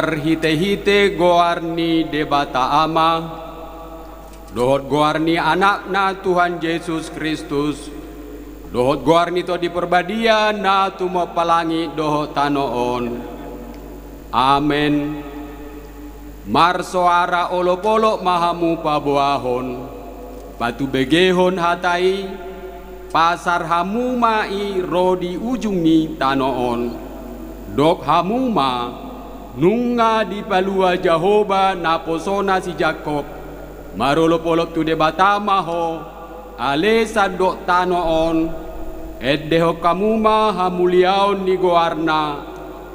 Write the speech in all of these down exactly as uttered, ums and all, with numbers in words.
Marhite-hite goar ni Debata Ama, dohot goar ni Anakna Tuhan Jesus Kristus, dohot goar ni Tondi Parbadia na tumompa langit dohot tano on. Amen. Marsoara olop-olop ma hamu paboahon, patubegehon hata i, pasar hamu ma i ro di ujung ni tano on. Dok hamu ma, nunga dipalua Jahowa naposona si Jakob, marolop-olop tu Debata ma ho, ale sandok tano on, endehon hamu ma hamuliaon ni goarna,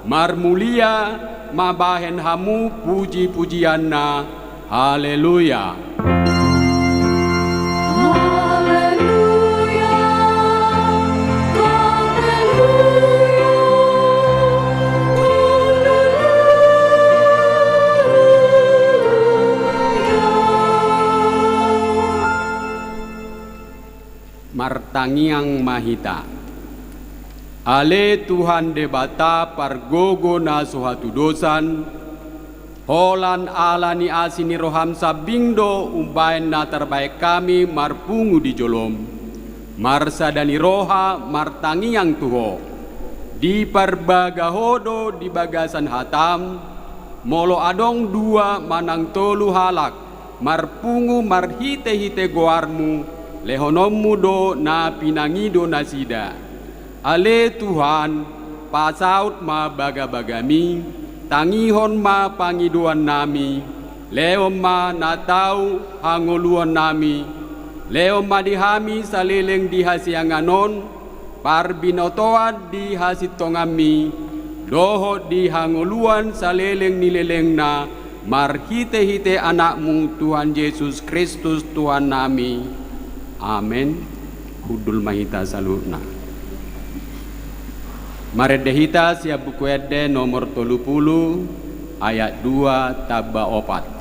marmulia ma bahen hamu puji-pujianna. Haleluya. Haleluya, haleluya, haleluya. Martangiang ma hita. Ale Tuhan Debata pargogo na so hatudosan, holan ala ni asi ni roham sambing do umbahen na tarbahen hami marpungu di jolom. Marsada ni roha martangiang tu ho. Diparbaga ho do di bagasan hatam, molo adong dua manang tolu halak marpungu marhite-hite goarmu, lehononmu do na pinangido nasida. Ale Tuhan, pasaut ma bagabagami, tangihon ma pangidoannami, lehon ma na tau hangoluannami, lehon ma di hami saleleng di hasiangan on, parbinotoan di hasintonganmi, dohot di hangoluan saleleng ni lelengna, marhite-hite Anakmu Tuhan Jesus Kristus Tuhannami. Amen. Hundul ma hita saluhutna. Marende hita sian Buku Ende nomor tolu pulu, ayat dua tamba opat.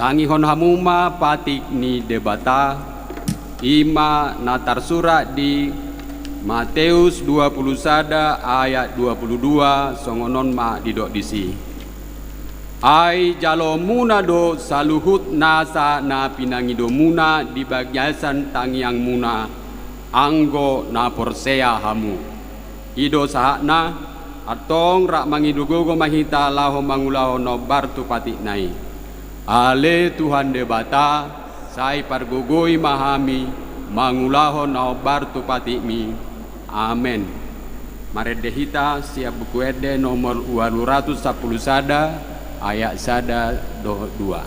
Tangihon hamu ma patik ni Debata, i ma na tarsurat di Mateus dua pulu sada ayat dua pulu dua, songon on ma didok disi. Ai jaloonmuna do saluhut nasa na pinangidomuna di bagasan tangiangmuna, anggo na porsea hamu. I do sahatna, antong rap mangido gogo ma hita laho mangulahon na hombar tu patikna i. Ale Tuhan Debata, sai pargogoi ma hami mangulahon na hombar tu patikmi. Amen. Marende hita sian Buku Ende nomor ualu ratus sampulu sada, ayat sada dohot dua.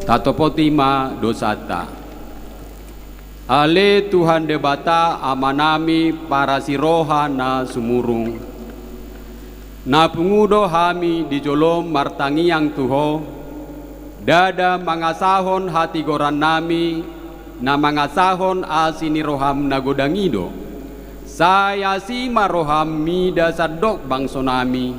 Tatopoti ma dosanta. Ale Tuhan Debata Amanami parasi roha na sumurung, na pungu do hami di jolom martangiang tu Ho, ndada mangasahon hatigorannami, na mangasahon asi ni roham na godang i do. Sai asi ma roham mida sandok bangsonami,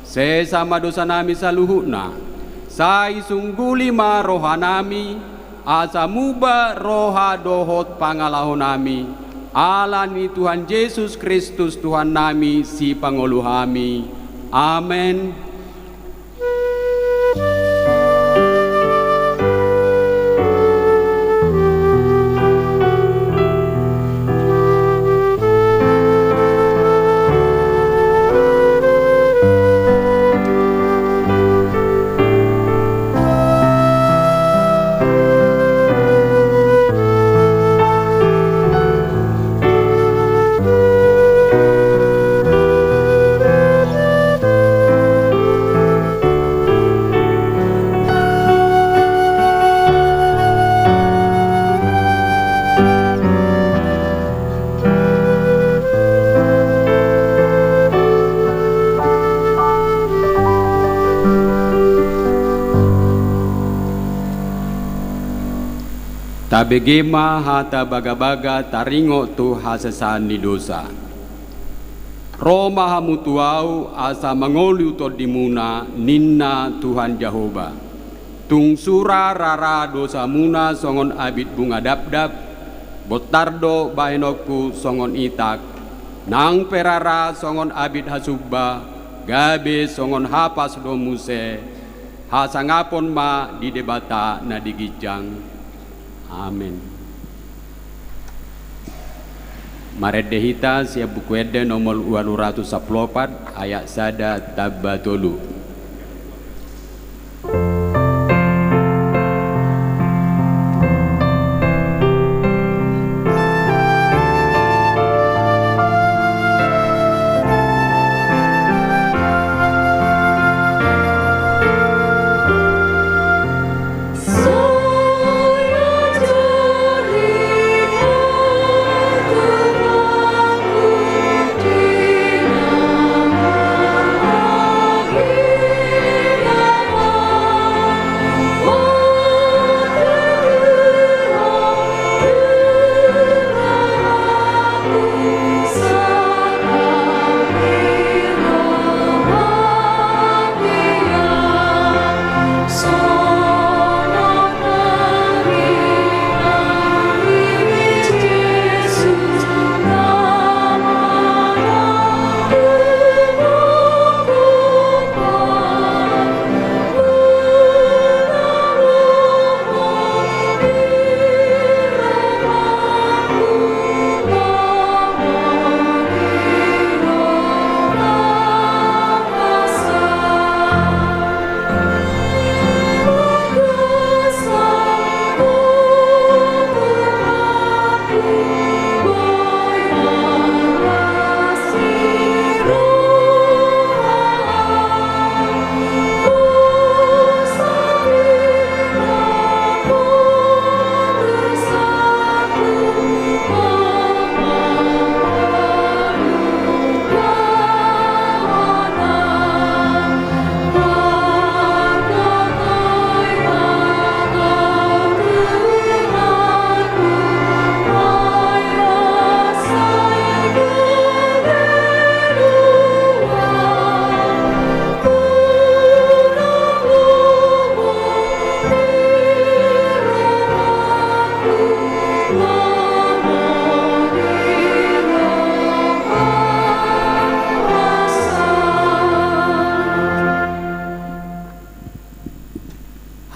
sesa ma dosanami saluhutna, sai sungguli ma rohanami, asa muba roha dohot pangalahonami, ala ni Tuhan Jesus Kristus Tuhannami sipangolu hami. Amen. Tabege ma hata bagabaga taringot tu hasesaan ni dosa. Ro ma hamu tu Ahu asa mangolu tondimuna, ninna Tuhan Jahowa. Tung sura rara dosamuna songon abit bunga dapdap, bontar do bahenonku songon itak, nang pe rara songon abit hasumba, gabe songon hapas do muse, hasangapon ma di Debata na di ginjang. Amen. Marende hita sian Buku Ende nomor ualu ratus sampulu opat, ayat sada tamba tolu.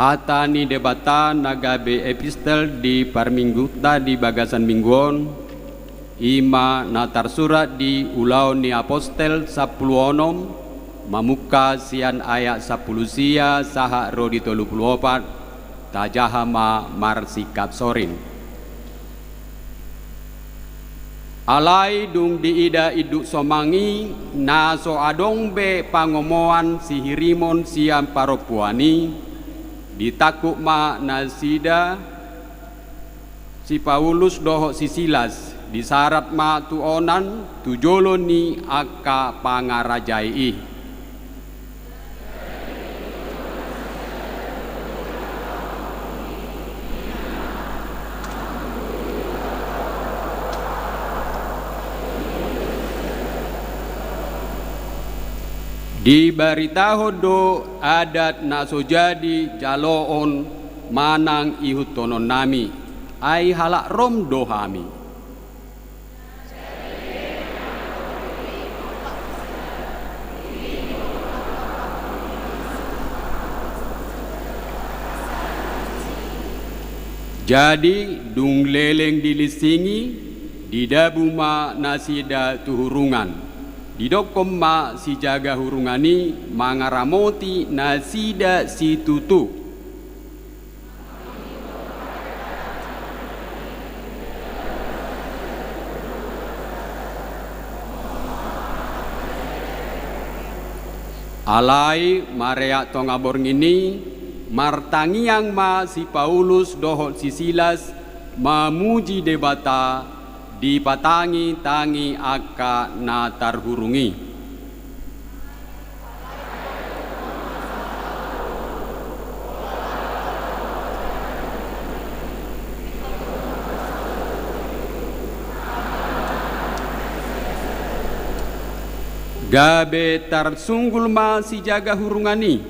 Hata ni Debata na gabe epistel di parmingguta di bagasan minggu on, i ma na tarsurat di Ulaon ni Apostel sampulu onom, mamungka sian ayat sampulu sia sahat ro di tolu pulu opat. Tajaha ma marsingkat sorin. Alai dung diida induk somang i, na so adong be pangomoan sihirimon sian parompuan i, ditangkup ma nasida si Paulus dohot si Silas, disarat ma tu onan tu jolo ni angka pangarajai i. Dibaritahon do adat na so jadi jaloon manang ihuthonon nami, ai halak Rom do hami. Jadi, dung leleng dilinsingi, didabu ma nasida tu hurungan. Didokkon ma sijaga hurungan i mangaramoti nasida situtu. Alai mareak tonga borngin i, martangiang ma si Paulus dohot si Silas mamuji Debata, dipatangitangi angka na tarhurung i. Gabe tarsunggul ma sijaga hurungan i,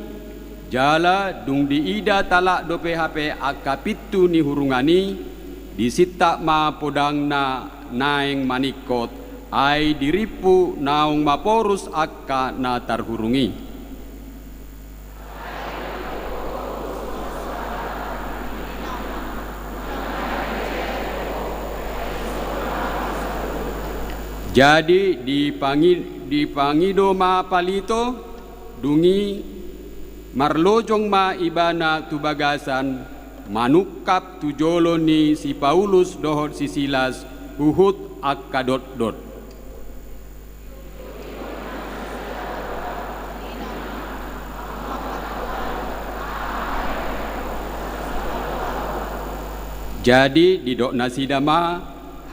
jala dung diida talak dope hape angka pintu ni hurungan i, disintap ma podangna naeng maningkot, ai dirimpu naung maporus angka na tarhurung i. Jadi dipangi-, dipangido ma palito, dung i marlojong ma ibana tu bagasan, manungkap tu jolo ni si Paulus dohot si Silas huhut angka dotdot. Jadi didok nasida ma,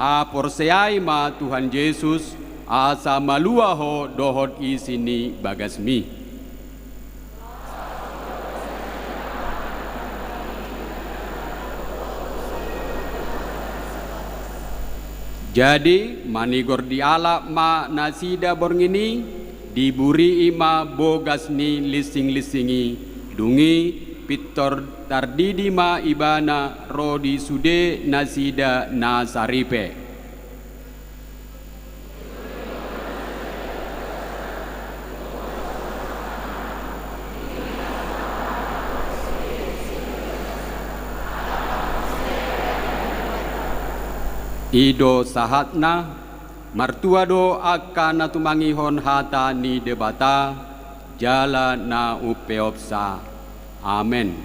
haporseai ma Tuhan Jesus, asa malua ho dohot isi ni bagasmi. Jadi manigor dialap ma nasida borngin i, diburii ma bogas ni linsinglinsingi, dung i pintor tardidi ma ibana ro di sude nasida na saripe. I do sahatna. Martua do angka na tumangihon hata ni Debata jala na umpeopsa. Amen.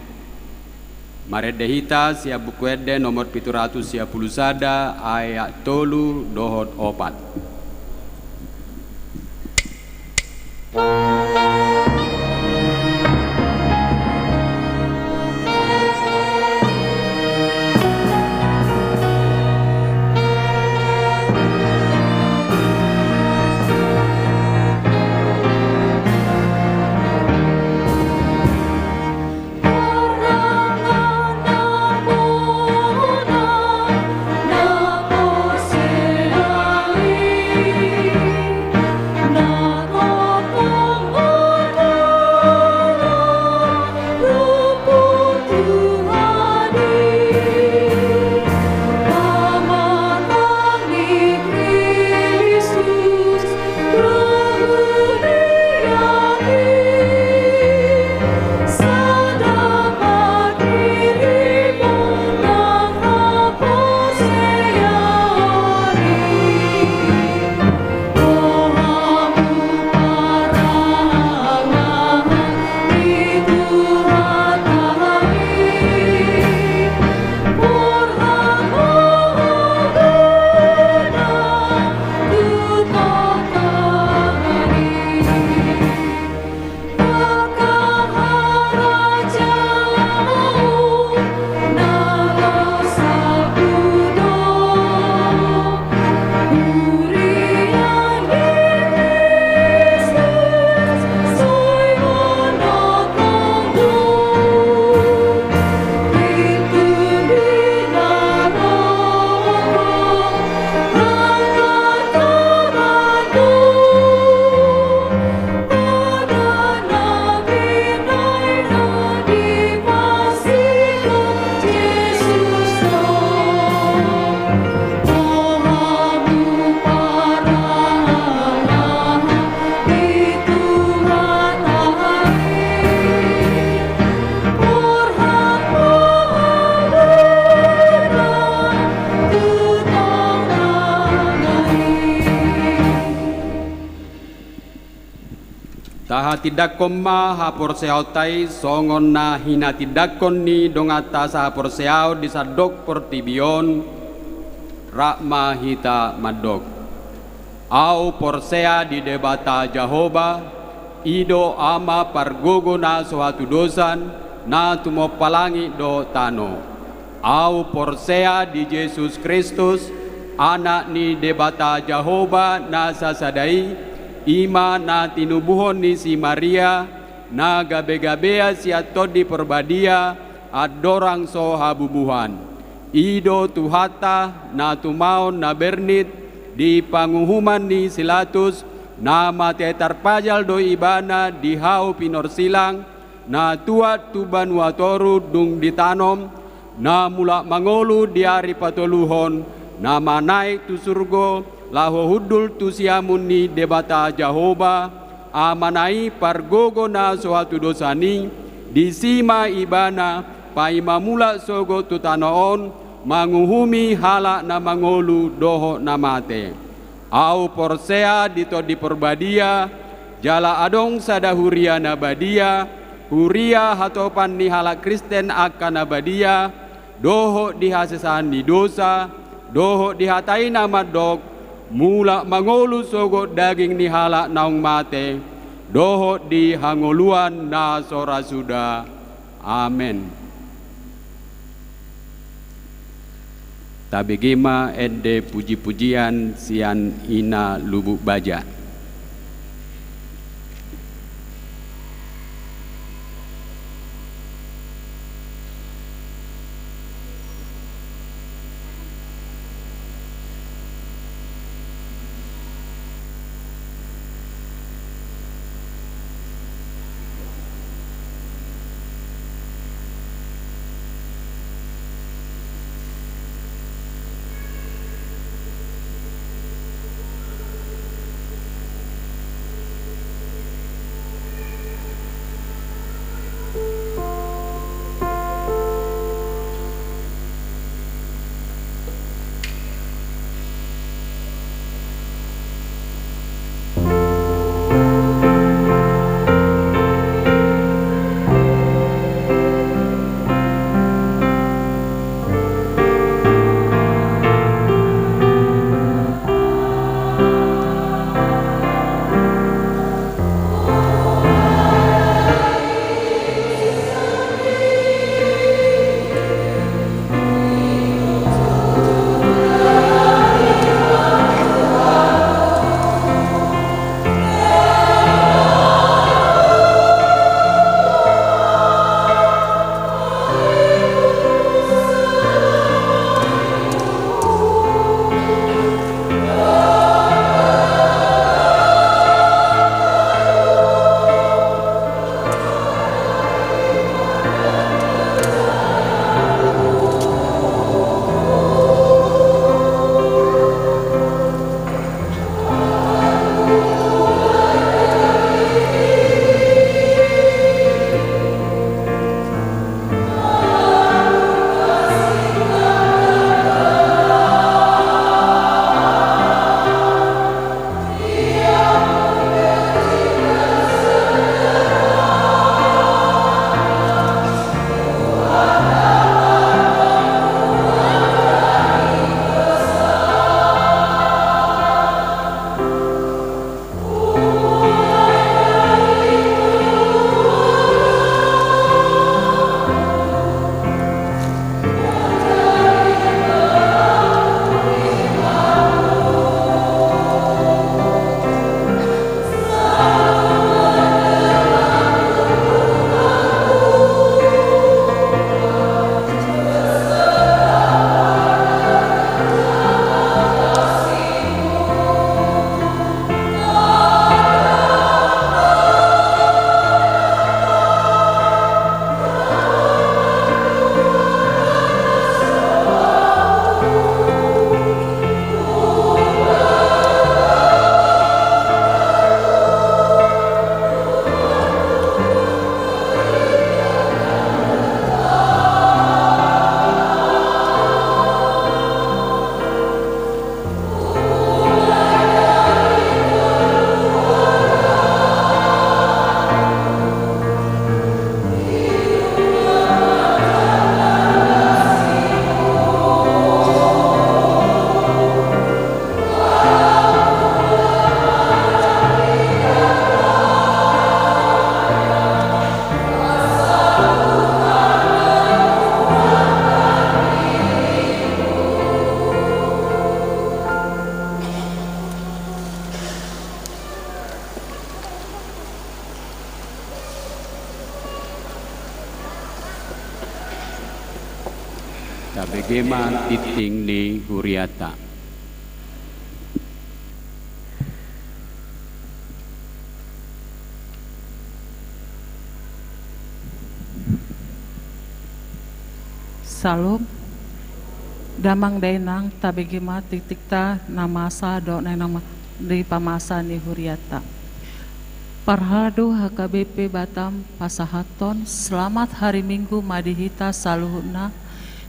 Marende hita sian Buku Ende nomor pitu ratus sia pulu sada, ayat tolu dohot opat. Tahatindangkon ma haporseaonta i songon na hinatindangkon ni donganta sahaporseaon di sandok portibi on. Rap ma hita mandok. Ahu porsea di Debata Jahowa, i do Ama pargogo na so hatudosan, na tumompa langit dohot tano. Ahu porsea di Jesus Kristus, Anak ni Debata Jahowa na sasada i, i ma na tinubuhon ni si Maria, na gabegabean sian Tondi Porbadia, andorang so habubuhan. I do Tuhanta, na tumaon na bernit, di panguhuman ni si Latus, na mate tarpajal do Ibana di hau pinorsilang, na tuat tu banua toru dung ditanom, na mulak mangolu di ari patoluhon, na manaek tu surgo, laho hundul tu siamun ni Debata Jahowa, Amana i pargogo na so hatudosan i, disi ma Ibana, paima mulak sogot tu tano on, manguhumi halak na mangolu dohot na mate. Ahu porsea di Tondi Porbadia, jala adong sada huria na badia, huria hatopan ni halak Kristen angka na badia, dohot di hasesaan ni dosa, dohot di hata i na mandok, mulak mangolu sogot daging ni halak naung mate, dohot di hangoluan na so ra suda. Amen. Tabege ma ende pujipujian sian ina lubuk baja. Bege ma tingting ni huriata. Syalom. Damang dainang, tabege ma tingtingta na masa dohot naeng na ma-, di pamasa ni huriata. Parhalado H K B P Batam pasahathon selamat hari Minggu ma di hita saluhutna,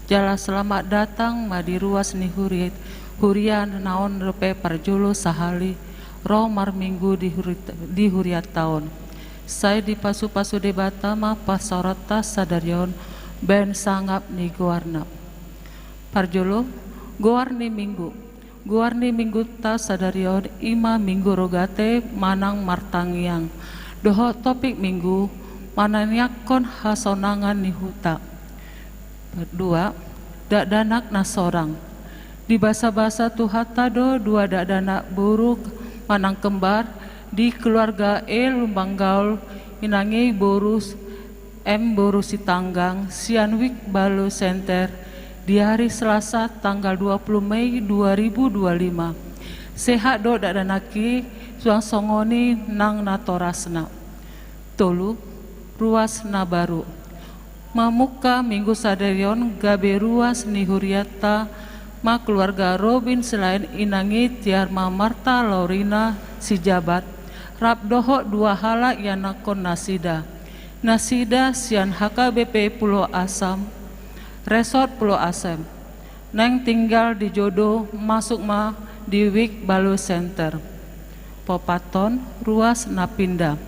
jala selamat datang ma di ruas ni huri-, huria na on dope parjolo sahali ro marminggu di huri-, di huriata on. Sai dipasupasu Debata ma parsaoranta sadari on bahen sangap ni goarna. Parjolo, goar ni minggu. Goar ni minggunta sadari on i ma Minggu Rogate manang martangiang. Dohot topik minggu, manangiangkon hasonangan ni huta. Dua, dakdanak na sorang. Dibasabasa Tuhanta do dua dakdanak boru manang kembar di keluarga E Lumban Gaol, inang i boru M boru Sitanggang, sian Wijk Ballo Center, di hari Selasa tanggal dua puluh Mei dua ribu dua lima. Sehat do dakdanak i, suang songon i nang natorasna. Tolu, ruas na baru. Mamungka minggu sadari on gabe ruas ni huriata ma keluarga Robin Silaen, inang i Tiar ma Marta Laurina Sijabat, rap dohot dua halak ianakhon nasida. Nasida sian H K B P Pulo Asam, Resort Pulo Asam. Naeng tinggal di Jodo, masuk ma di Wijk Ballo Center. Paopathon, ruas na pinda.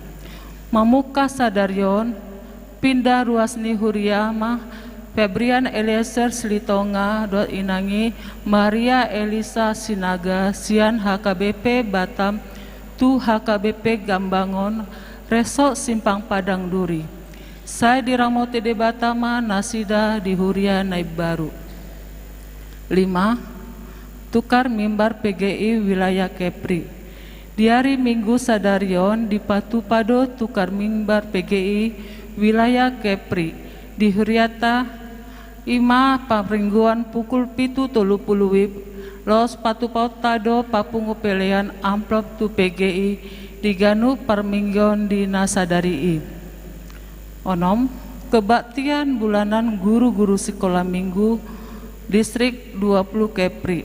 Mamungka sadari on, pinda ruas ni huria ma Febrian Eliezer Silitonga dohot inang i Maria Elisa Sinaga sian H K B P Batam tu H K B P Gambangon, Resort Simpang Padang Duri. Sai diramoti Debata ma nasida di huria na imbaru. Lima, tukar mimbar P G I wilayah Kepri. Di hari Minggu sadari on dipatupa do tukar mimbar P G I wilayah Kepri di huriata, i ma parmingguan pukul pitu tolu pulu WIB, laos patupaonta do papungu pelean amplop tu P G I di ganup parmingguan di na sadari i. Onom, kebaktian bulanan guru-guru sikola minggu Distrik dua pulu Kepri.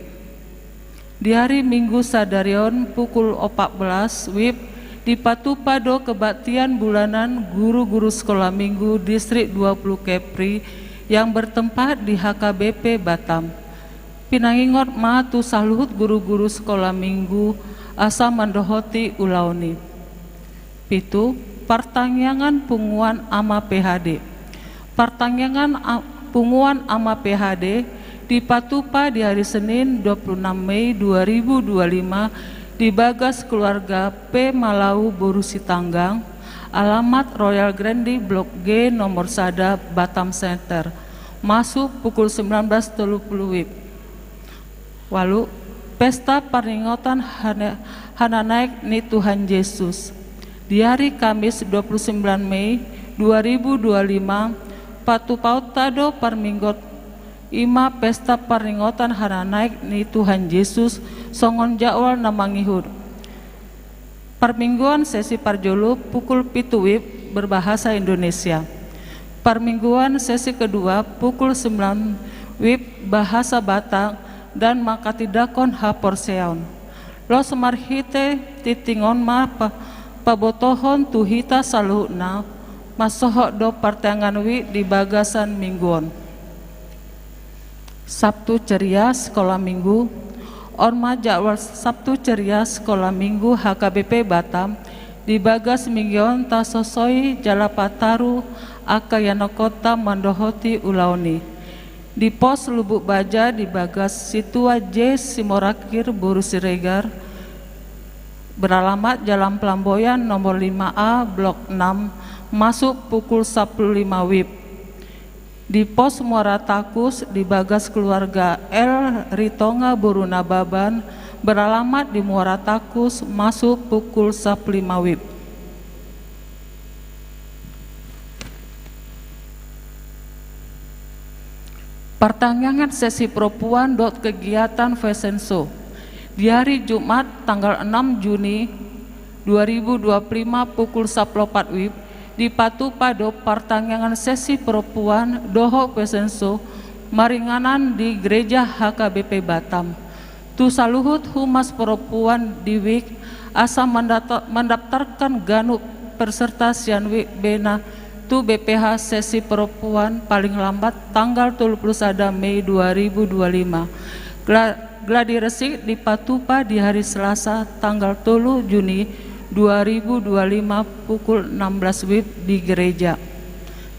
Di hari Minggu sadari on pukul opat belas WIB dipatupa do kebaktian bulanan guru-guru sikola minggu Distrik dua pulu Kepri yang bertempat di H K B P Batam. Pinangingot ma tu saluhut guru-guru sikola minggu asa mandohoti ulaon i. Pitu, partangiangan punguan ama P H D. Partangiangan a-, punguan ama P H D dipatupa di hari Senin dua puluh enam Mei dua ribu dua lima di bagas keluarga P Malau boru Sitanggang, alamat Royal Grande Blok G nomor sada Batam Center, masuk pukul sembilan belas tolu pulu WIB. Walu, pesta parningotan hana-, hananaek ni Tuhan Jesus. Di hari Kamis dua puluh sembilan Mei dua ribu dua lima, patupaonta do parmingguan i ma pesta parningotan hananaek ni Tuhan Jesus songon jadwal na mangihut. Parmingguan sesi parjolo pukul pitu WIB berbahasa Indonesia. Parmingguan sesi kedua pukul sembilan WIB bahasa Batak dan manghatindanghon haporseaon. Laos marhite tingting on ma pa-, pabotohon tu hita saluhutna mansohot do partangiangan WIB di bagasan minggu on. Sabtu Ceria Sekolah Minggu. On ma jadwal Sabtu Ceria Sekolah Minggu H K B P Batam di bagas minggu on tasosoi jala pataru angka ianakhonta mandohoti ulaon i. Di pos Lubuk Baja di bagas Situa J Simorangkir boru Siregar, beralamat Jalan Pelamboyan nomor lima A, Blok enam, masuk pukul sepuluh lima WIB. Di pos Muara Takus di bagas keluarga L Ritonga boru Nababan, beralamat di Muara Takus, masuk pukul sepuluh lima WIB. Partangiangan sesi perompuan dohot kegiatan fashion show. Di hari Jumat tanggal enam Juni dua ribu dua puluh lima pukul sampulu opat wib, dipatupa do partangiangan sesi perompuan dohot fashion show maringanan di Gereja H K B P Batam. Tu saluhut humas perompuan di wijk asa mandata-, mandaftarkan ganup peserta sian wijk bena tu B P H sesi perompuan paling lambat tanggal tolu pulu sada Mei dua ribu dua lima. Gla-, gladi resik dipatupa di hari Selasa tanggal tolu Juni dua ribu dua lima pukul enam belas wib di gereja.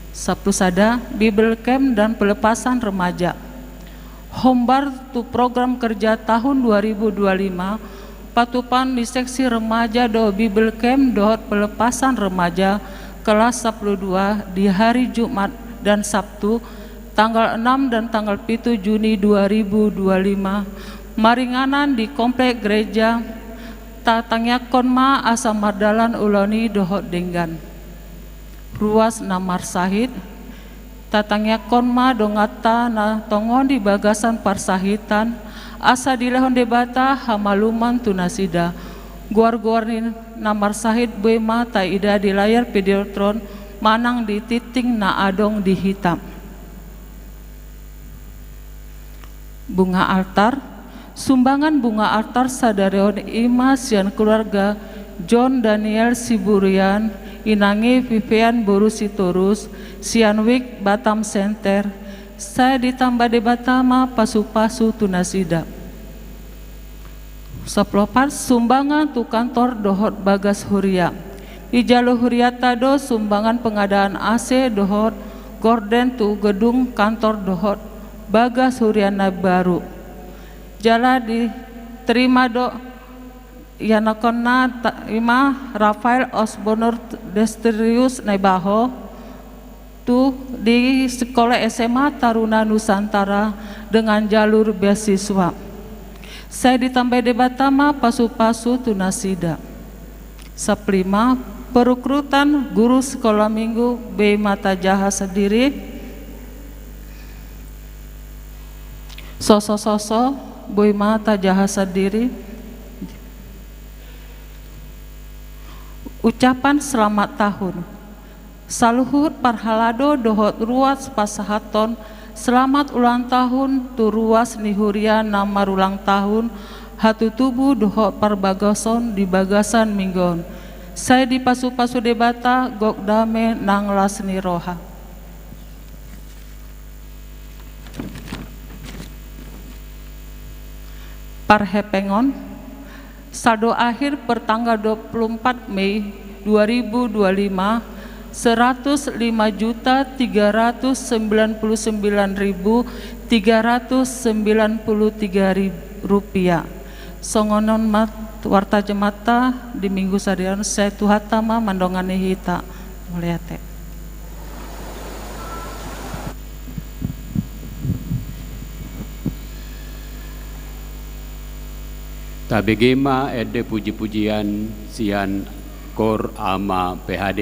Sampulu sada, Bible Camp dan pelepasan remaja. Hombar tu program kerja tahun dua ribu dua lima, patupaan di seksi remaja do Bible Camp dohot pelepasan remaja kelas sampulu dua di hari Jumat dan Sabtu, tanggal enam dan tanggal pitu Juni dua ribu dua lima, maringanan di komplek gereja. Tatangiangkon ma asa mardalan ulaon i dohot denggan. Ruas na marsahit. Tatangiangkon ma donganta na tongon di bagasan parsahitan, asa dilehon Debata hamaluman tu nasida. Goar-goar ni na marsahit boi ma taida di layar Videotron manang di tingting na adong di hita. Bunga altar. Sumbangan bunga altar sadari on i ma sian keluarga John Daniel Siburian, inangi Vivian boru Sitorus, sian wijk Batam Center. Sai ditamba Debata ma pasu-pasu tu nasida. Sampulu opat, sumbangan tu kantor dohot bagas huria. Dijalo hurianta do sumbangan pengadaan A C dohot gorden tu gedung kantor dohot bagas huria na baru. Jala diterima do ianakhonna ta-, i ma Rafael Osbonur Destrius Naibaho tu di Sekolah S M A Taruna Nusantara dengan jalur beasiswa. Sai ditambai Debata ma pasu-pasu tu nasida. Sampulu lima, perekrutan guru sekolah minggu boi ma tajaha sandiri. Soso-soso boi ma tajaha sandiri. Ucapan selamat tahun. Saluhut parhalado dohot ruas pasahathon selamat ulang tahun tu ruas ni huria na marulang tahun, hatutubu dohot parbagason di bagasan minggu on. Sai dipasu-pasu Debata gok dame nang las ni roha. Parhepengon. Saldo akhir per tanggal dua puluh empat Mei dua ribu dua lima, seratus lima juta tiga ratus sembilan puluh sembilan ribu tiga ratus sembilan puluh tiga rupiah. Songon on ma warta jemaat ta di minggu sadari on, sai Tuhanta ma mandongani hita. Mauliate. Tabege ma ende puji-pujian sian Kor Ama P H D.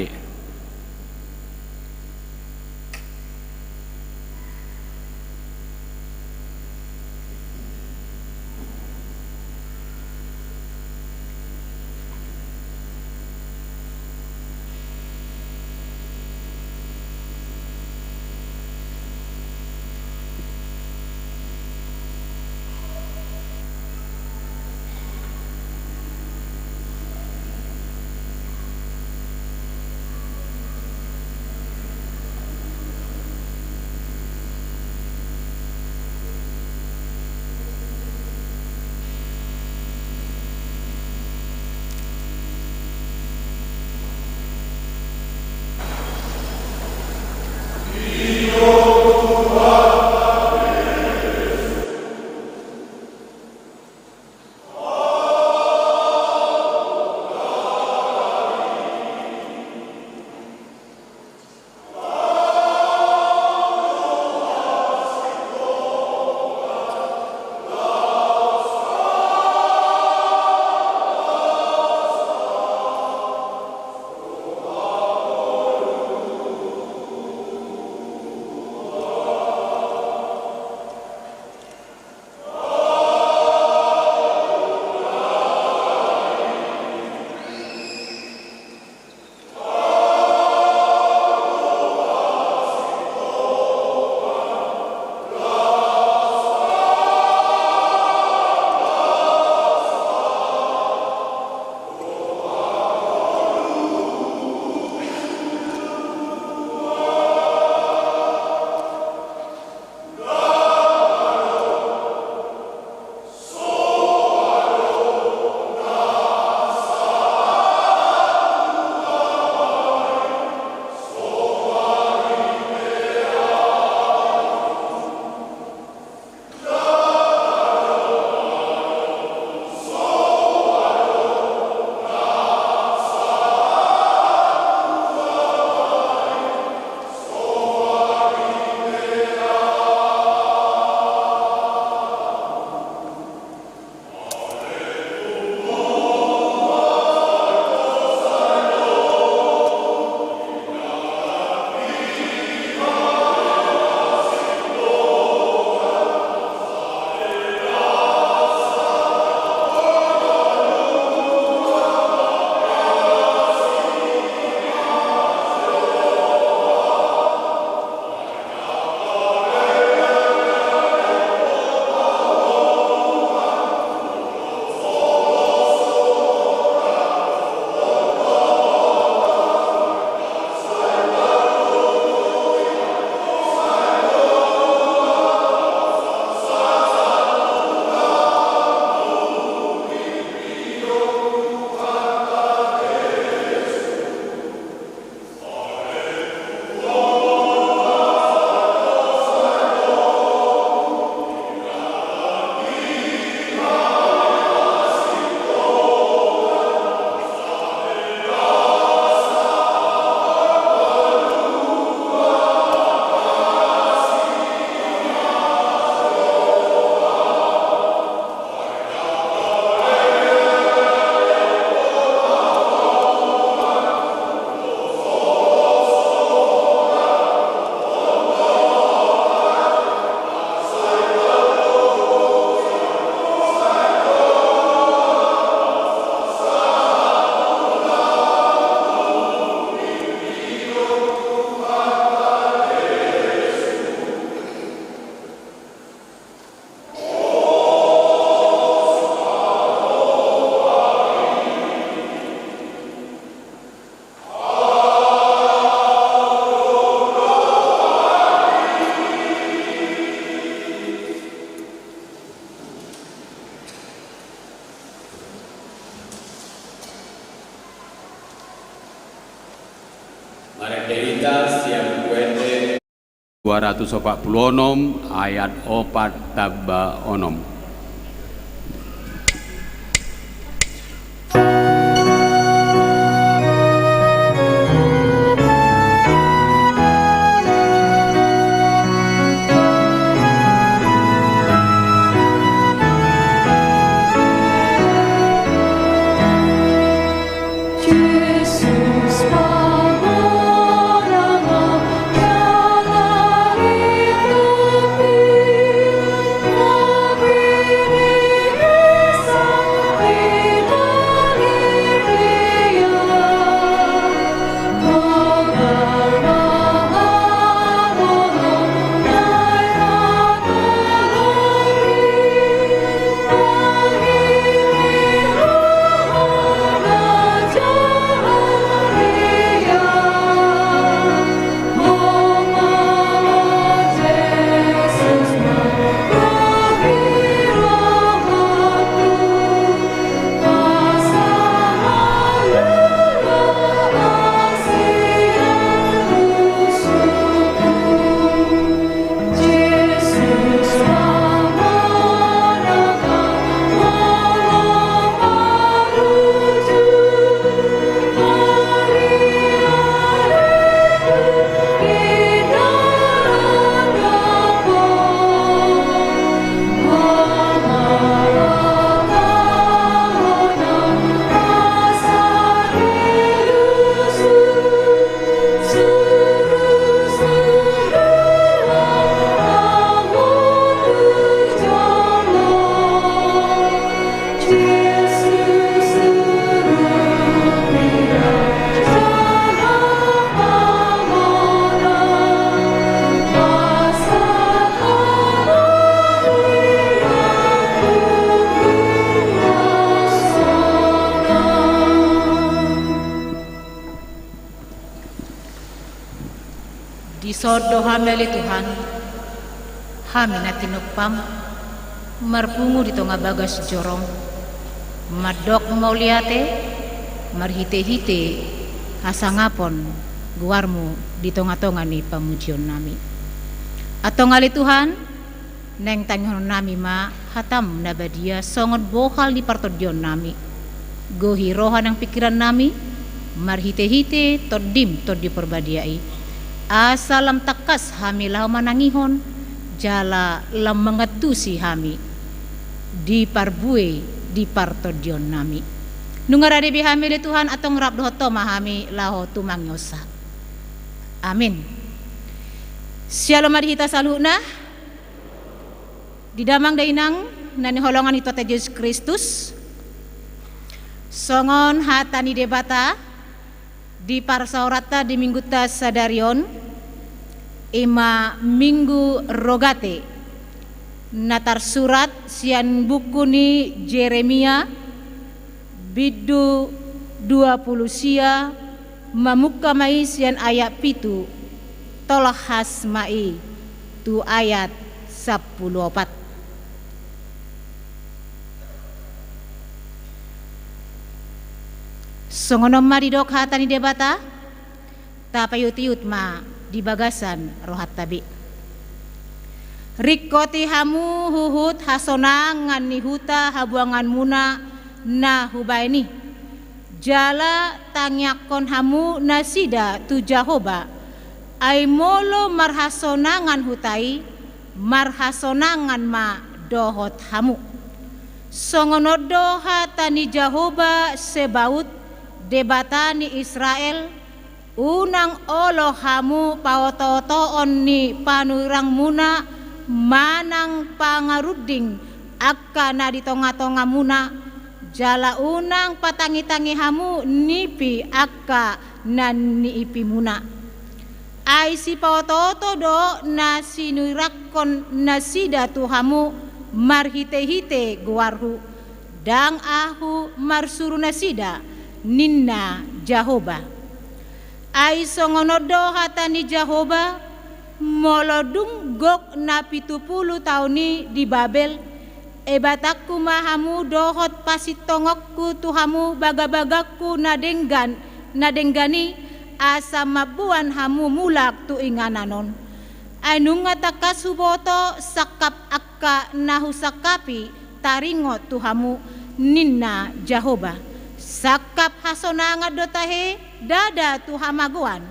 Marende hita sian Buku Ende dua ratus opat pulu onom ayat opat tamba onom. Dison do hami ale Tuhan, hami na tinumpam, marpungu di tonga bagas joroM, mandok mauliate, marhitehite hasangapon goarMu di tongatonga ni pamujionnami. Antong ale Tuhan, naeng tangihononnami ma hataM na badia songon bohal ni partondionnami. Gohi roha nang pingkirannami, marhitehite TondiM, Tondi Parbadia i. Asa lam tangkas hami laho manangihon, jala lam mangantusi hami di parbue di partondionnami. Nunga rade be hami ale Tuhan, antong rap dohot Ho ma hami laho tumangihonsa. Amin. Syalom ma di hita saluhutna. Di damang dainang na hinaholongan ni Tuhanta Jesus Kristus, songon hata ni Debata di parsaoranta di minggunta sadari on, i ma Minggu Rogate, na tarsurat sian buku ni Jeremia, bindu dua pulu sia, mamungka ma i sian ayat pitu, tolhas ma i tu ayat sampulu opat. Songon on ma didok hata ni Debata, tapaihutihut ma di bagasan rohanta be. Ringkoti hamu huhut hasonangan ni huta habuanganmuna na hubaen i, jala tangiangkon hamu nasida tu Jahowa, ai molo marhasonangan huta i, marhasonangan ma dohot hamu. Songon on do hata ni Jahowa Sebaot, Debata ni Israel, unang olo hamu paotootoon ni panurirangmuna manang pangarunding angka na di tongatongamuna, jala unang patangitangi hamu nipi angka na niipimuna. Ai sipaotooto do na sinurirangkon nasida tu hamu marhitehite goarhu, ndang ahu marsuru nasida, ninna Jahowa. Ai songon on do hata ni Jahowa, molo dung gok na pitu pulu taon i di Babel, ebatanku ma hamu dohot pasintongonku tu hamu bagabagangku na denggan, na denggan i, asa mamboan hamu mulak tu inganan on. Ai nunga tangkas huboto sangkap angka na husangkapi taringot tu hamu, ninna Jahowa. Sangkap hasonangan do tahe, ndada tu hamagoan,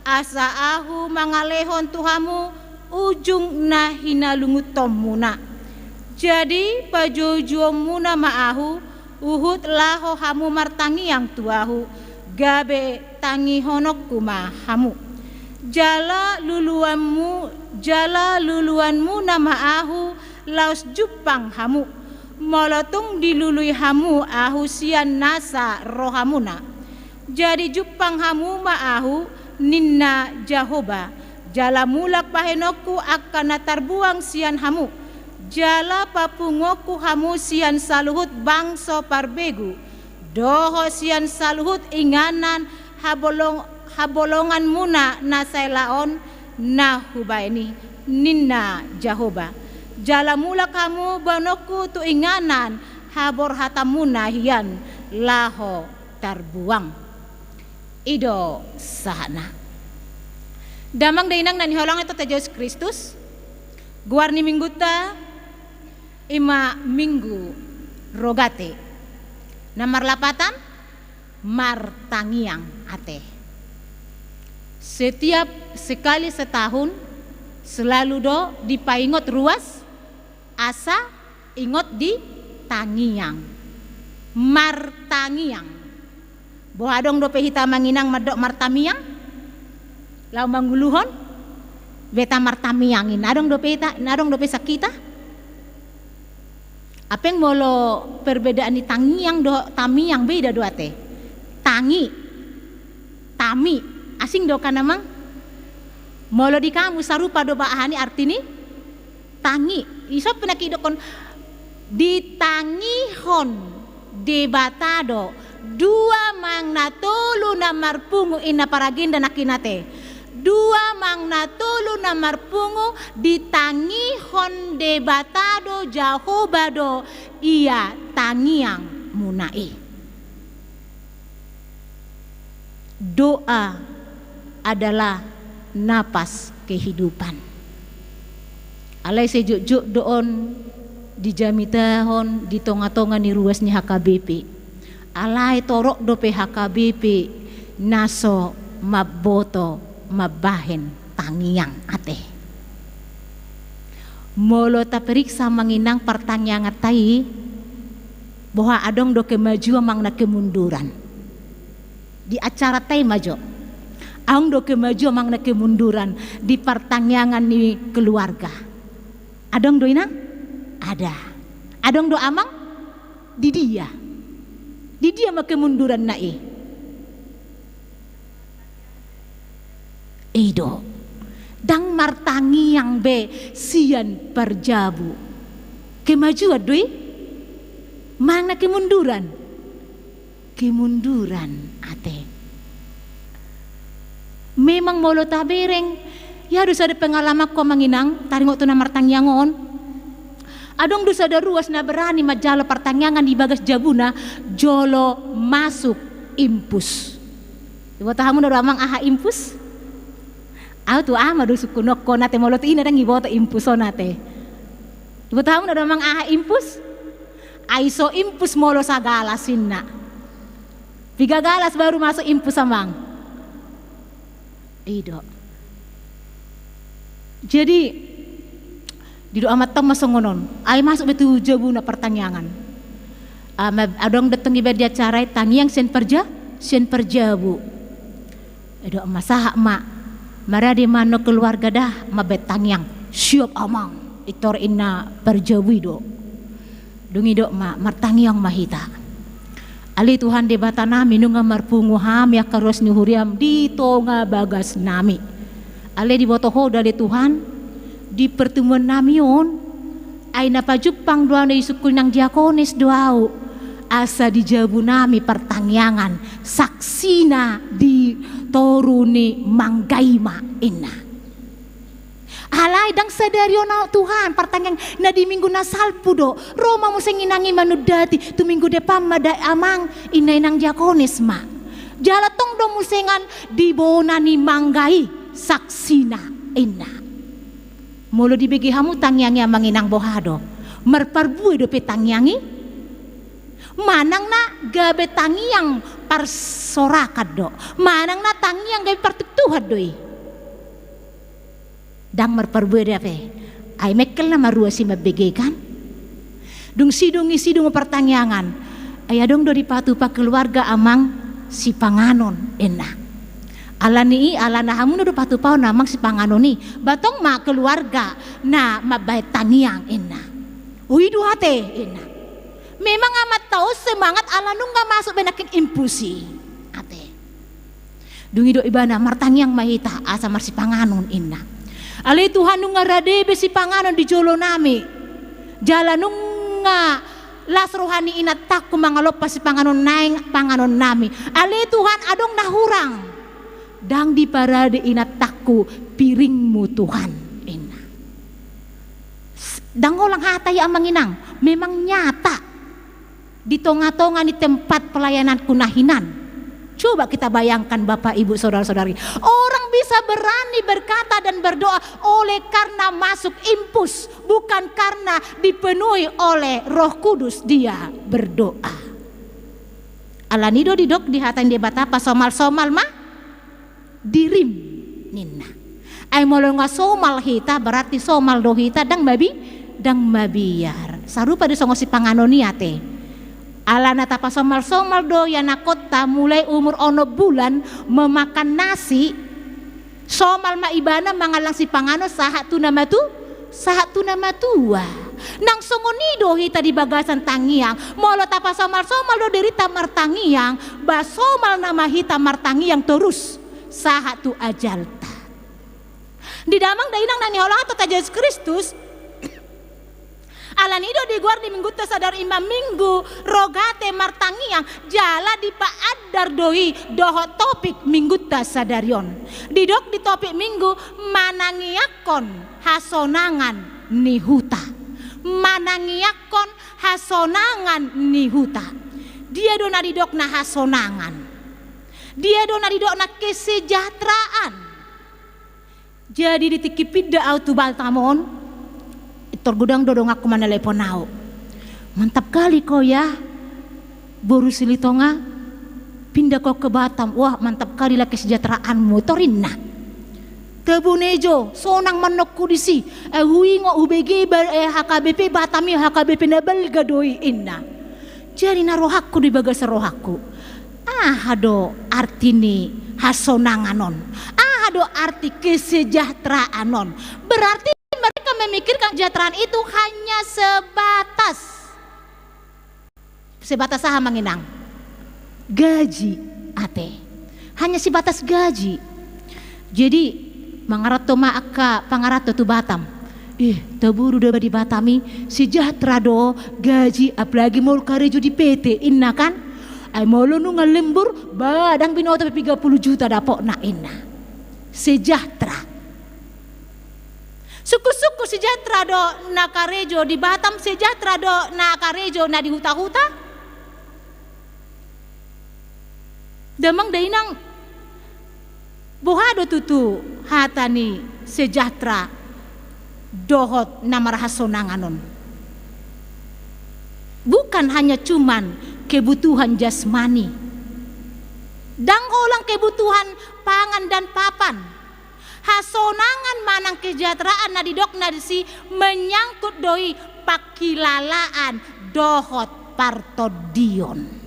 asa ahu mangalehon tu hamu ujung na hinalungunhonmuna. Jadi pajojumuna ma ahu, huhut laho hamu martangiang tu ahu, gabe tangihononku ma hamu. Jala luluanmu, jala luluanmuna ma ahu laos jumpang hamu, molo tung dilului hamu ahu sian nasa rohamuna. Jadi jumpang hamu ma ahu, ninna Jahowa, jala mulak bahenonku angka na tarbuang sian hamu, jala papunguonku hamu sian saluhut bangso parbegu, dohot sian saluhut inganan habolong-, habolonganmuna na saela on na hubahen i, ninna Jahowa. Jala mulak hamu bahenonku tu inganan haborhatanmuna hian laho tarbuang. I do sahatna. Damang dainang na hinaholongan ni Tuhanta Jesus Kristus, goar ni minggunta i ma Minggu Rogate, na marlapatan martangiang ate. Setiap sekali setahun selalu do dipaingot ruas asa ingot di tangiang. Martangiang. Boha, adong dope hita amang inang mandok martamiang? Laho manguluhon? Beta martamiang in. Adong dope hita, adong dope sian hita? Hape molo perbedaan ni tangiang dohot tamiang beda do ate. Tangi, tami, asing do kan amang? Molo di kamus sarupa do ba aha ni arti ni tangi. Ison pe na huidokkon, ditangihon Debata do dua manang na tolu na marpungu, ninna paragenda nangkin ate. Dua manang na tolu na marpungu ditangihon Debata do, Jahowa do ia tangiangmuna i. Doa adalah napas kehidupan. Alai sai jotjot do on dijamitahon di tongatonga ni ruas ni H K B P. Alai torop dope H K B P na so mamboto mambahen tangiang ate. Molo taperiksa amang inang partangianganta i, boha, adong do kemajuan manang na kemunduran? Di acaranta i ma jo. Adong do kemajuan manang na kemunduran di partangiangan ni keluarga? Adong do inang? Ada. Adong do amang? Di dia? Di dia ma kemunduranna i? I do. Ndang martangiang be sian parjabu. Kemajuan do i? Manang na kemunduran? Kemunduran ate. Memang molo tabereng, ia do sada pengalamanku amang inang, taringot tu na martangiang on. Adong do sada ruas na berani manjalo partangiangan di bagas jabuna jolo masuk impus. Diboto hamu do amang aha impus? Ahu tu ama do sungkunonku on ate, molo tu ina ndang diboto impus on ate. Diboto hamu do amang aha impus? Ai so impus molo sagalas ninna. Piga galas baru masuk impus amang? I do. Jadi, didok amanta on ma songon on. Ai masuk be tu jabuna partangiangan. Ah, ma-, adong do tong iba di acara i tangiang sian parja-, sian parjabu. Didok ma, sahat ma. Marade ma annon keluarga da mambahen tangiang. Siap amang. Pintor ninna parjabu i do. Dung i didok ma, martangiang ma hita. Ale Tuhan Debatanami, nunga marpungu hami angka ruas ni huriam di tonga bagasnami. Ale diboto Ho do ale Tuhan, di pertemuannami on, ai na pajumpang do ahu na disungkun inang diakones do ahu, asa di jabunami partangiangan, saksina di toru ni Manggaima, ninna. Alai ndang sadari on ahu Tuhan, partangiang na di minggu na salpu do. Ro ma muse inang i manundati, tu minggu depan ma da amang, ninna inang diakones ma. Jala tong do musengan di bona ni mangga i saksina, inna. Molo dibege hamu tangiang i amang inang, boha do? Marparbue dope tangiang i? Manang na gabe tangiang parsorakan do? Manang na tangiang gabe partuktuhan do i? Ndang marparbue dope. Ai mengkel nama ruas i mambege, kan? Dung sidung i sidung partangiangan. Ai adong do dipatupa keluarga amang Sipanganon, inna. Alani i, alana hamu na do patupahon amang Sipanganon i, ba tong ma keluarga na mambahen tangiang, inna. O i do ate, inna. Memang amanta on semangat ala nunga masuk be nangkin impus i, ate. Dung i didok ibana, martangiang ma hita asa marsipanganon, inna. Ale Tuhan, nunga rade be sipanganon di jolo nami. Jala nunga las roha ni inantangku mangalompa sipanganon naeng panganon nami. Ale Tuhan, adong na hurang. Ndang diparade inantangku piringmu, Tuhan, inna. S-, ndang holan hata i amang inang, memang nyata. Di tonga-tonga ni tempat pelayananku na hinan. Coba kita bayangkan, Bapak, Ibu, saudara-saudari. Orang bisa berani berkata dan berdoa oleh karena masuk impus, bukan karena dipenuhi oleh Roh Kudus dia berdoa. Alani do didok di hata ni Debata, pasomal-somal ma dirim, ninna. Ai molo nunga somal hita, berarti somal do hita, ndang mabi-, ndang mabiar. Sarupa do songon sipanganon i ate. Alana tapasomal-somal do ianakhonta mulai umur onom bulan memakan nasi, somal ma ibana mangallang sipanganon sahat tu na matu-, sahat tu na matua. Nang songon i do hita di bagasan tangiang, molo tapasomal-somal do dirinta martangiang, ba somal nama hita martangiang torus sahat tu ajalta. Di damang dainang na hinaholongan Tuhanta Jesus Kristus, alani i do digoar di minggunta sadari on ma minggu rogate martangiang, jala dipaandar do i dohot topik minggunta sadari on. Didok di topik minggu, manangiangkon hasonangan ni huta. Manangiangkon hasonangan ni huta. Dia do na didok na hasonangan? Dia do na didok na kesejahteraan? Jadi di tingki pinda ahu tu Batam on, pintor godang do donganku manalepon ahu. Mantap kali kau ya, boru Silitonga, pindah kau ke Batam. Wah, mantap kali lah kesejahteraanmu, tor inna. Tabo na i jo, sonang ma anakku disi. Eh, huingot hubege ba-, eh, H K B P Batam i, H K B P na balga do i, inna. Jadi na rohangku di bagasan rohangku, aha do arti ni hasonangan on? Aha do arti kesejahteraan on? Berarti mereka memikirkan kesejahteraan itu hanya sebatas, sebatas aha, amang inang? Gaji, ate. Hanya sebatas gaji. Jadi, mangaranto ma angka pangaranto tu Batam. Eh, tabo do da ba di Batam i, sejahtera do gaji, apalagi molo karejo di P T, inna kan? Ai molo nunga lembur, ba ndang binoto pe piga pulu juta dapotna, inna. Sejahtera. Sungkun-sungkun sejahtera do na karejo di Batam, sejahtera do na karejo na di huta-huta? Damang dainang, boha do tutu hata ni sejahtera dohot na marhasonangan on? Bukan hanya cuman kebutuhan jasmani. Ndang holan kebutuhan pangan dan papan. Hasonangan manang kesejahteraan na didokna disi menyangkut do i pangkilalaan dohot partondion.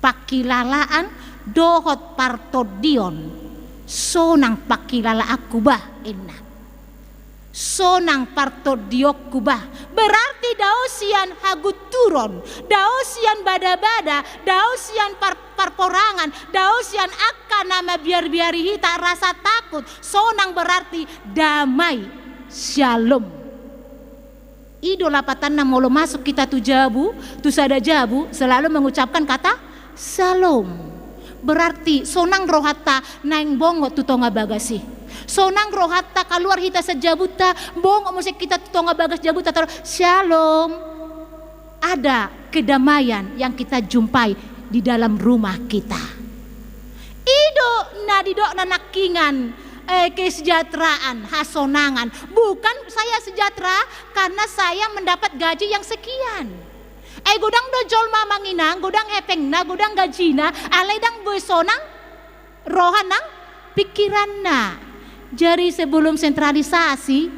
Pangkilalaan dohot partondion. Sonang pangkilalaanku bah, inna. Sonang partondionku bah. Berarti dao sian hagunturon, dao sian bada-bada, dao sian par-, parporangan, dao sian angka na mambiar-biari hita, rasa takut. Sonang berarti damai. Syalom. I do lapatanna molo masuk hita tu jabu, tu sada jabu, selalu mengucapkan kata Syalom. Berarti sonang rohanta naeng bongot tu tonga bagas i. Sonang rohanta kaluar hita sian jabunta, bongot muse hita tu tonga bagas jabunta, taruhon Syalom. Ada kedamaian yang kita jumpai di dalam rumah kita. I do na didok na nangkiningan, eh, kesejahteraan, hasonangan. Bukan saya sejahtera karena saya mendapat gaji yang sekian. Eh, godang do jolma, Amang Inang, godang hepengna, godang gajina, alai ndang boi sonang roha nang pingkiranna. Jadi sebelum sentralisasi,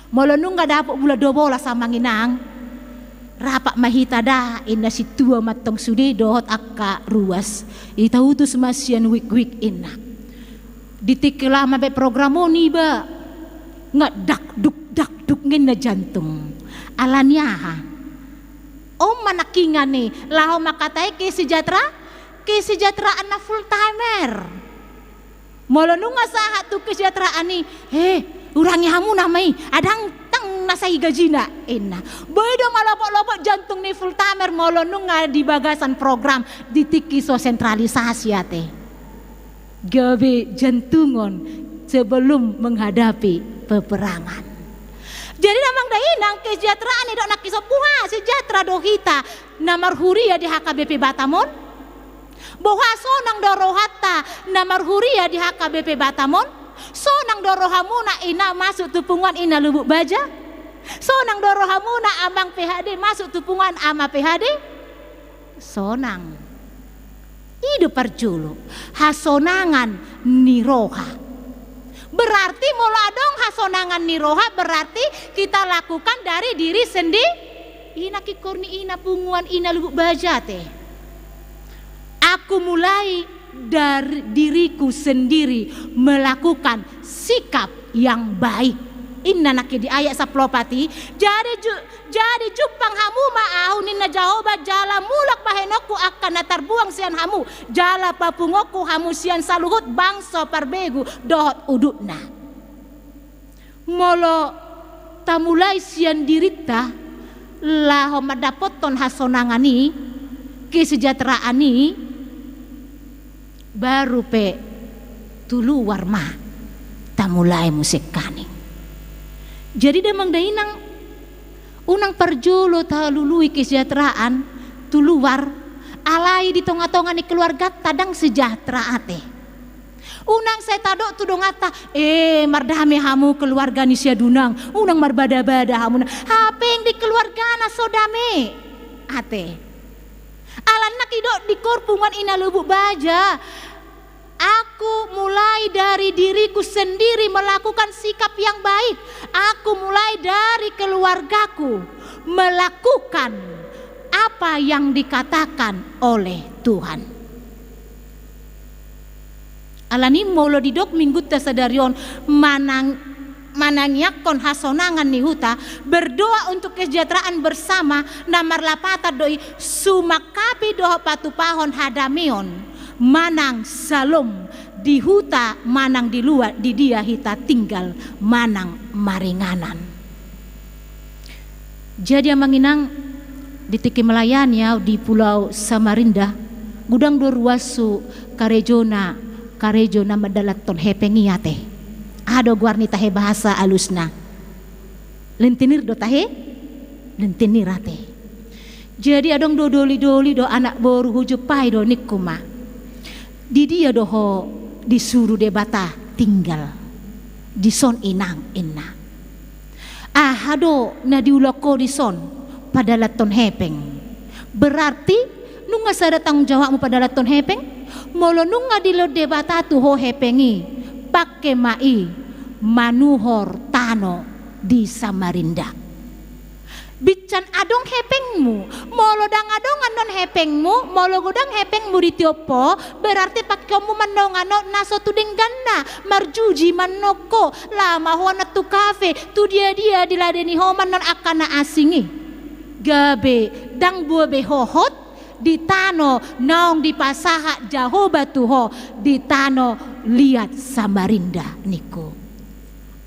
molo nunga dapot bulan dua bolas, Amang Inang, rapat ma hita da, inna sintua mantong sude dohot angka ruas. Ita utus ma sian wik-wik, inna. Di tingki laho mambaen program on iba, nga dakduk dakduk ninna jantung. Alani aha? On ma nangkiningan i, laho mangkatai kesejahtera-, kesejahteraan na full timer. Molo nunga sahat tu kesejahteraan i, eh, urangi hamuna ma i, adang tang na sai gajina, inna. Boi do malopot-lopot jantung ni full timer molo nunga di bagasan program di tingki so sentralisasi ate. Gabe jantungon sebelum menghadapi peperangan. Jadi Amang Inang, kesejahteraan i didok nangkin, so boha sejahtera do hita na marhuria di H K B P Batam on? Boha sonang do rohanta na marhuria di H K B P Batam on? Sonang do rohamuna, Inang, masuk tu punguan Inang Lubuk Baja? Sonang do rohamuna, Amang P H D, masuk tu punguan Ama P H D? Sonang. I do parjolo, hasonangan ni roha. Berarti molo adong hasonangan ni roha, berarti kita lakukan dari diri sendi-, i nangkin ingkon ni Inang, punguan Inang Lubuk Baja ate. Aku mulai dari diriku sendiri melakukan sikap yang baik. Inna nangkin di ayat sampulu opat i, jadi ju-, jadi jumpang hamu ma Ahu, ninna Jahowa, jala mulak bahenonku angka na tarbuang sian hamu, jala papunguonku hamu sian saluhut bangso parbegu dohot udutna. Molo tamulai sian dirinta laho mandapothon hasonangan i, kesejahteraan i, baru pe tu luar ma tamulai muse nangkin. Jadi damang dainang, unang parjolo talului kesejahteraan tu luar, alai di tonga-tonga ni keluarganta ndang sejahtera ate. Unang sai tadok tu donganta, eh, mardame hamu keluarga ni Siadunang, unang marbada-bada hamu na, hape di keluargana so dame ate. Alana didok di koor punguan Inang Lubuk Baja, aku mulai dari diriku sendiri melakukan sikap yang baik. Aku mulai dari keluargaku melakukan apa yang dikatakan oleh Tuhan. Alani molo didok minggunta sadari on manang-, manangiangkon hasonangan ni huta, berdoa untuk kesejahteraan bersama, na marlapatan do i sumangkapi dohot patupahon hadameon manang salom di huta manang di luat di dia hita tinggal manang maringanan. Jadi amang inang, di tingki melayani au di Pulau Samarinda, godang do ruashu karejona, karejo na mandalanhon hepeng i ate. Aha do goar ni tahe bahasa alusna? Lentinir do tahe? Lentinir ate. Jadi adong do doli-doli do anak boru, hujumpai do ningku ma. Di dia do ho disuru Debata tinggal? Dison inang, inna. Aha do na diulak ho dison? Padalanhon hepeng. Berarti nunga sada tanggung jawabmu padalanhon hepeng? Molo nunga dilehon Debata tu ho hepeng i, pangke ma i manuhor tano di Samarinda. Binsan adong hepengmu. Molo ndang adong annon hepengmu, molo godang hepengmu ditiop ho, berarti pangkeonmu ma annon annon na so tu dengganna, marjuji ma annon ho, laho ma ho annon tu kafe, tu dia-dia diladeni ho ma annon angka na asing i. Gabe ndang boi be hohot di tano naung dipasahat Jahowa tu ho, di tano liat Samarinda ningku.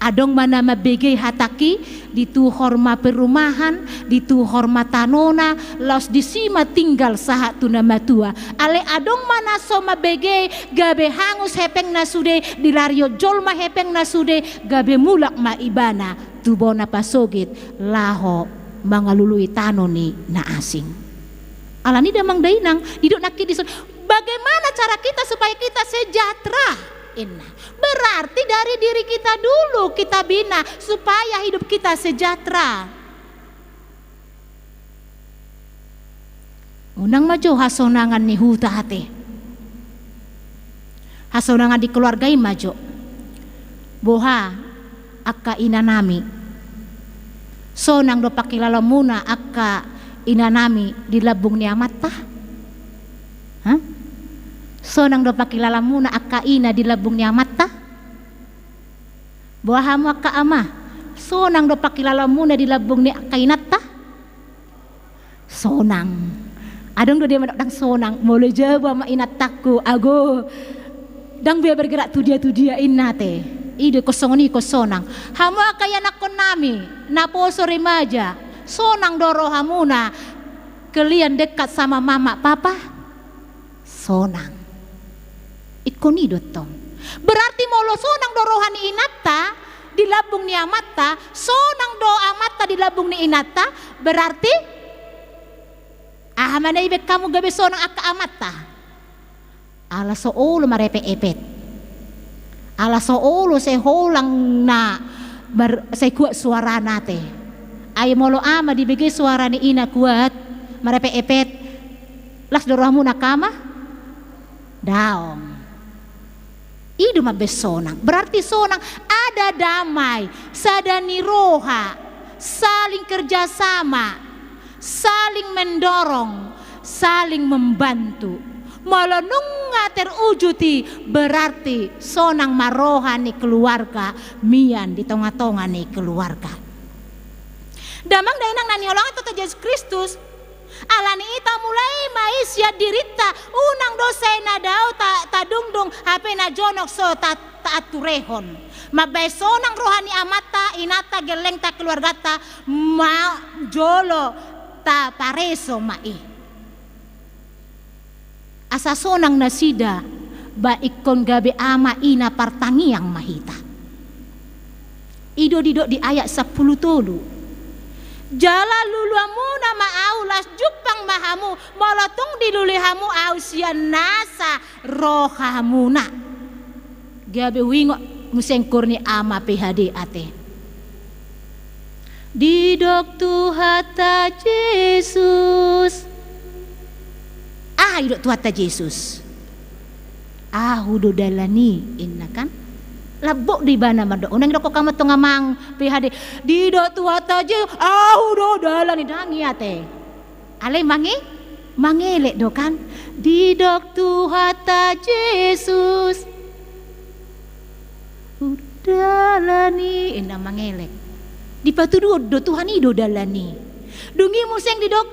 Adong ma na mambege hatangki, dituhor ma perumahan, dituhor ma tanona, laos disi ma tinggal sahat tu na matua. Alai adong ma na so mambege, gabe hangus hepengna sude, dilarion jolma hepengna sude, gabe mulak ma ibana tu bona pasogit laho mangalului tano ni na asing. Alani i damang dainang, didok nangkin dison, bagaimana cara kita supaya kita sejahtera? Inna. Berarti dari diri kita dulu kita bina supaya hidup kita sejahtera. Unang ma jo hasonangan ni huta ate. Hasonangan di keluarga i ma jo. Boha angka inanami? Sonang do pangkilalaonmuna angka inanami di lambung ni amanta? Hah? Sonang do pangkilalaonmuna angka ina di lambung ni amanta? Boha hamu angka ama? Sonang do pangkilalaonmuna di lambung ni angka inanta? Sonang. Adong do dia mandok ndang sonang? Molo jabu ama inantangku, ago, ndang boi bergerak tu dia tu dia, inna ate. I do ingkon songon i ingkon sonang. Hamu angka ianakkonnami naposo remaja, sonang do rohamuna kalian dekat sama mama papa? Sonang. Ingkon i do tong. Berarti molo sonang do roha ni inanta di lambung ni amanta, sonang do amanta di lambung ni inanta, berarti aha ma na ibaen hamu gabe sonang angka amanta? Ala so olo marepet-epet. Ala so olo sai holang na bar-, sai kuat suarana ate. Ai molo ama dibege suara ni ina kuat, marepet-epet, las do rohamuna angka ama? Daong. I do mambaen sonang. Berarti sonang, ada damai, sada ni roha, saling kerjasama, saling mendorong, saling membantu. Molo nunga terwujud i, berarti sonang ma roha ni keluarga mian di tonga-tonga ni keluarga. Damang dainang na hinaholongan Tuhan Yesus Kristus, alani i tamulai ma i sian dirinta, unang do sai na dao ta-, tadungdung, hape na jonok so ta-, taanturehon. Mambaen sonang roha ni amanta, inanta, gellengta, keluarganta, ma jolo tapareso ma i. Asa sonang nasida, ba ingkon gabe ama ina partangiang ma hita. I do didok di ayat sampulu tolu. Jala luluanmuna ma ahu, laos jumpang ma hamu, molo tung dilului hamu ahu sian nasa rohamuna. Gabe huingot muse angka ni ama P H D ate. Didok Tuhanta Jesus. Aha didok Tuhanta Jesus? Ahu do dalan i, inna kan? Lambok do ibana mandok. Unang didok hamu tong amang P H D. Didok Tuhanta Jesus, ahu do dalan i, ndang i ate. Alai mange-, mangelek do kan? Didok Tuhanta Jesus. Ahu do dalan i, inna mangelek. Dipatuduhon do Tuhan i do dalan i. Dung i muse didok,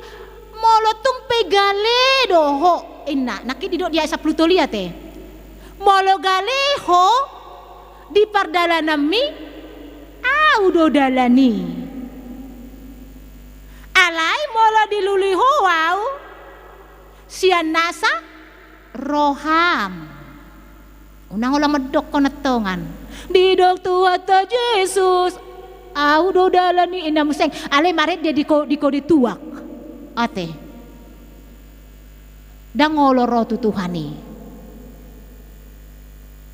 molo tung pe gale do ho, inna. Nangkin didok di ayat sampulu tolu i ate. Molo gale ho di pardalananmi, ahu do dalan i. Alai molo dilului ho ahu sian nasa roham. Unang olo mandokkon antong an. Didok Tuhanta Jesus, ahu do dalan i, inna muse. Alai marende di ko-, di kode tuak. Ate. Ndang olo ro tu Tuhan i.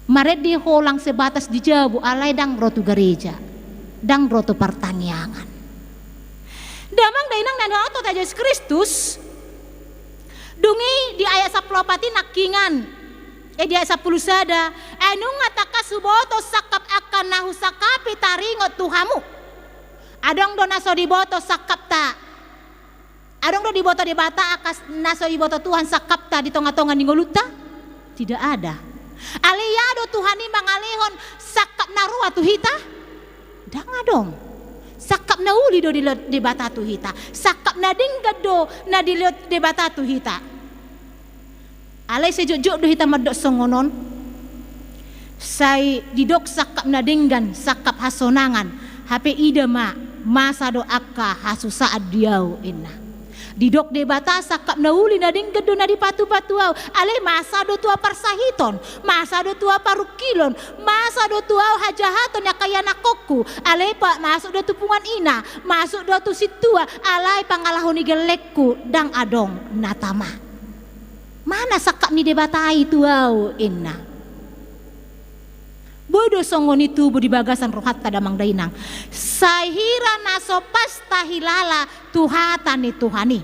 Marende holang sebatas di jabu, alai ndang ro tu gareja. Ndang ro tu partangiangan. Damang dainang na hinaholongan Tuhanta Jesus Kristus. Dung i di ayat sampulu opat i nangkiningan. Eh, di ayat sampulu sada. Ai nunga tangkas huboto sangkap angka na husangkapi taringot tu hamu. Adong do na so diboto sangkapta? Adong do diboto Debata angka s-, na so diboto Tuhan sangkapta di tonga-tonga ni ngolunta? Tidak ada. Alai ia do Tuhan i mangalehon sangkap na roa tu hita? Ndang adong. Sangkap na uli do dilehon Debata tu hita. Sangkap na denggan do na dilehon Debata tu hita. Alai sai jotjot do hita mandok songon on. Sai didok sangkap na denggan, sangkap hasonangan. Hape ida ma, masa do angka hasusaan di ahu, inna. Didok Debata sangkap na uli na denggan do na dipatupatu ahu. Alai masa do tu ahu parsahiton, masa do tu ahu parungkilon, masa do tu ahu hajahaton ni angka ianakhonku. Alai pa masuk do tu punguan ina, masuk do tu sintua, alai pangalaho ni gellengku ndang adong na tama. Mana sangkap ni Debata i tu ahu, inna. Boi do songon i tubu di bagasan rohanta damang dainang. Sai hira na so pas tahilala tu hata ni Tuhan i.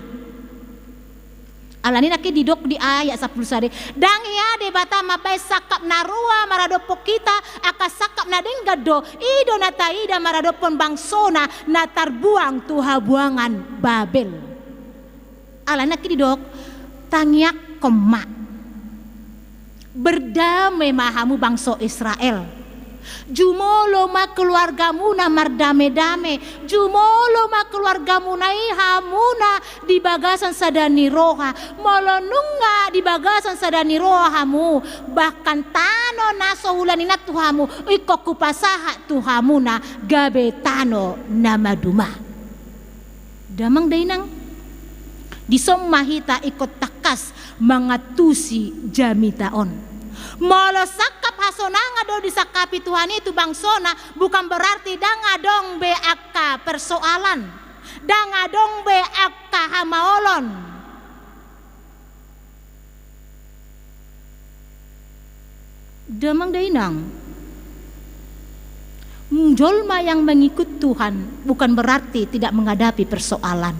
Alani nangkin didok di ayat sampulu sada, ndang hea Debata mambaen sangkap na roa maradophon hita, angka sangkap na denggan do, i do na taida maradophon bangsona na tarbuang tu habuangan Babel. Alani nangkin didok, tangiangkon ma. Berdame ma hamu bangso Israel. Jumolo ma keluargamuna mardame-dame. Jumolo ma keluargamuna i hamuna di bagasan sada ni roha. Molo nunga di bagasan sada ni roha hamu, bahkan tano na so huula ni inanta tu hamu, ingkon hupasahat tu hamuna gabe tano na maduma. Damang dainang, dison ma hita ingkon tangkas mangantusi jamita on. Molo sangkap hasonangan do disangkapi Tuhan i tu bangsona, bukan berarti ndang adong be angka persoalan, ndang adong be angka hamaolon. Damang dainang, jolma yang mengikut Tuhan bukan berarti tidak menghadapi persoalan.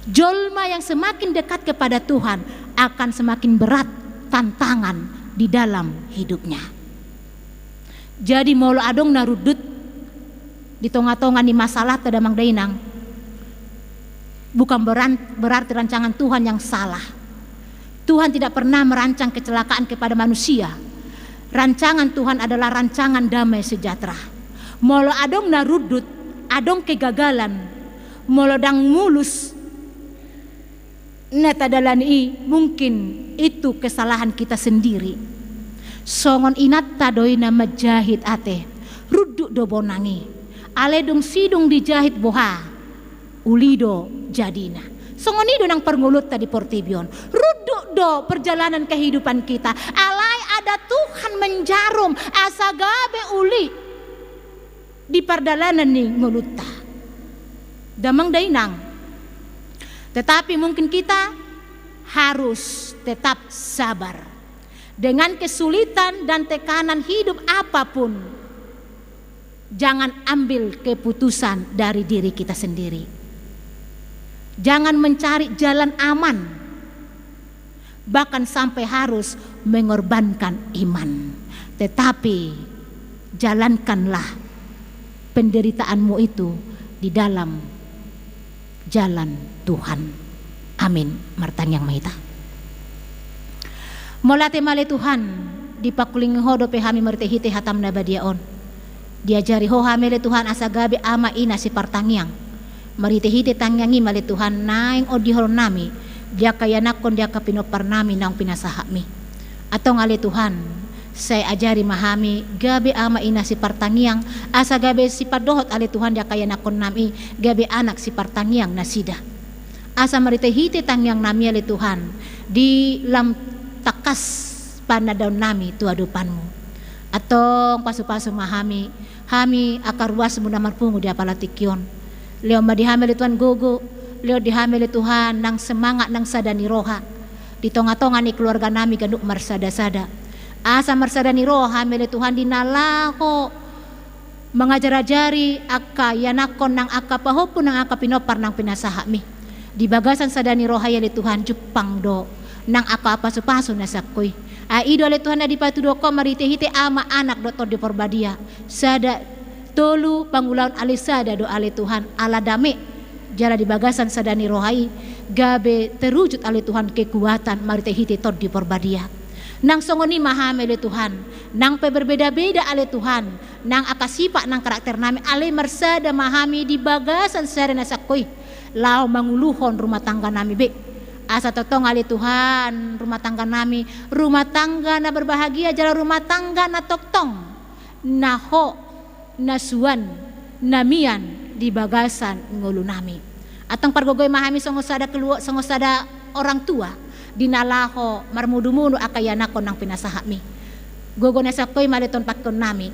Jolma yang semakin dekat kepada Tuhan akan semakin berat tantangan di dalam hidupnya. Jadi molo adong na rundut di tonga-tonga ni masalahta damang dainang, bukan beran-, berarti rancangan Tuhan yang salah. Tuhan tidak pernah merancang kecelakaan kepada manusia. Rancangan Tuhan adalah rancangan damai sejahtera. Molo adong na rundut, adong kegagalan, molo ndang mulus na tadalani i, mungkin itu kesalahan kita sendiri. Songon inanta do i na manjahit ate, rundut do bonang i. Alai dung sidung dijahit boha, uli do jadina. Songon i do nang parngoluonta di portibi on. Rundut do perjalanan kehidupan kita. Alai ada Tuhan menjarum asa gabe uli di pardalanan ni ngolunta. Damang dainang. Tetapi mungkin kita harus tetap sabar. Dengan kesulitan dan tekanan hidup apapun, jangan ambil keputusan dari diri kita sendiri. Jangan mencari jalan aman, bahkan sampai harus mengorbankan iman. Tetapi, jalankanlah penderitaanmu itu di dalam jalan Tuhan. Amin. Martangiang ma hita. Mauliate ma ale Tuhan, dipangkulingi Ho dope hami marhite-hite hataM na badia on. Diajari Ho hami ale Tuhan asa gabe ama ina sipartangiang. Marhite-hite tangiang i ma ale Tuhan naeng ondihon nami di angka ianakhon, di angka pinomparnami naung pinasahatMi. Antong ale Tuhan, sai ajari ma hami gabe ama ina sipartangiang, asa gabe sipandohot ale Tuhan di angka ianakhonnami i gabe anak sipartangiang nasida. Asa marhite-hite tangiangnami ale Tuhan, di lam tangkas panandaonnami tu adopanMu. Antong pasu-pasu ma hami, hami angka ruasMu na marpungu di apala tingki on. Lehon ma di hami ale Tuhan gogo, lehon di hami ale Tuhan nang semangat nang sada ni roha. Di tonga-tonga ni keluarganami ganup marsada-sada. Asa marsada ni roha hami ale Tuhan di na laho mangajar-ajari angka ianakhon nang angka pahompu nang angka pinompar nang pinasahatMi. Di bagasan sada ni roha i ale Tuhan jumpang do nang angka pasu-pasu na sangko i. Ai i do ale Tuhan na dipatuduhon Ho marhite-hite Ama, Anak dohot Tondi Porbadia. Sada, tolu pangulaon ale sada do ale Tuhan ala dame. Jala di bagasan sada ni roha i gabe terwujud ale Tuhan kekuatan marhite-hite Tondi Porbadia. Nang songon i ma hami ale Tuhan, nang pe berbeda-beda ale Tuhan nang angka sifat nang karakternami, alai marsada ma hami di bagasan sada na sangko i laho manguluhon rumah tangganami be. Asa tongtong ale Tuhan rumah tangganami rumah tangga na berbahagia jala rumah tangga na tongtong na Ho na suan na mian di bagasan ngolunami. Antong pargogoi ma hami songon sada kelua-, songon sada orang tua, di na laho marmudumudu angka ianakhon nang pinasahatmi. Gogo na sian Ho i ma ale Tuhan pangkeonnami.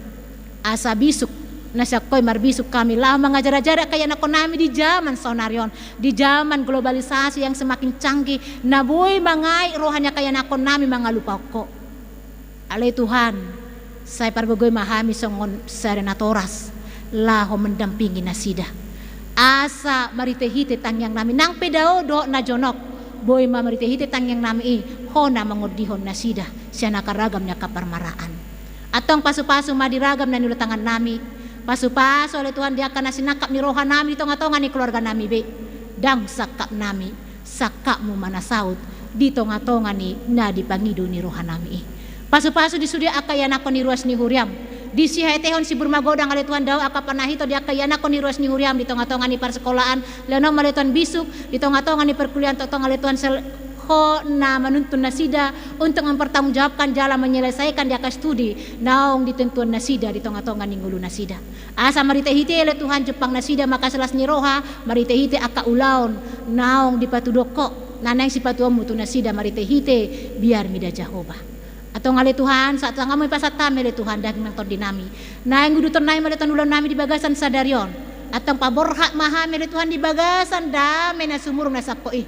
Asa bisuk na sian Ho i marbisuk hami laho mangajarajari angka ianakhonnami di jaman saonari on, di jaman globalisasi yang semakin canggih, na boi mangaik roha ni angka ianakhonnami mangalupahon Ho. Ale Tuhan, sai pargogoi ma hami songon sada natoras laho mendampingi nasida. Asa marhitehite tangiangnami nang pe dao dohot na jonok, boi ma marhitehite tangiangnami i Ho na mangondihon nasida sian angka ragam ni angka parmaraan. Antong pasupasu ma di ragam na niula tangannami. Pasupasu ale Tuhan di angka na sinangkap ni rohanami di tongatonga ni keluarganami be. Ndang sangkapnami, sangkapmu ma na saut di tongatonga ni na dipangido ni rohanami i. Pasupasu di sude angka ianakhon ni ruas ni huriam. Di sihaetehon sibur magodang ale Tuhan dao angka panahiton di angka ianakhon ni ruas ni huriam di tongatonga ni parsekolaan. Lehonon ma ale Tuhan bisuk di tongatonga ni perkuliahan tongtong ale Tuhan sel-, Ho na manuntun nasida untuk mempertanggungjawabkan jala menyelesaikan di angka studi naung ditentuhon nasida di tongatonga ni ngolu nasida. Asa marhitehite ale Tuhan jumpang nasida ma angka silas ni roha, marhitehite angka ulaon naung dipatuduhon Ho, na naeng sipatuonmu tu nasida marhitehite biar mida Jahowa. Antong ale Tuhan, sahat tu tanganmu ma pasahat hami ale Tuhan daging nang tondinami. Naeng udutonnami ma ale Tuhan ulaonnami di bagasan sadari on. Antong paborhat ma hami ale Tuhan di bagasan dame na sumurung na sian Ho i.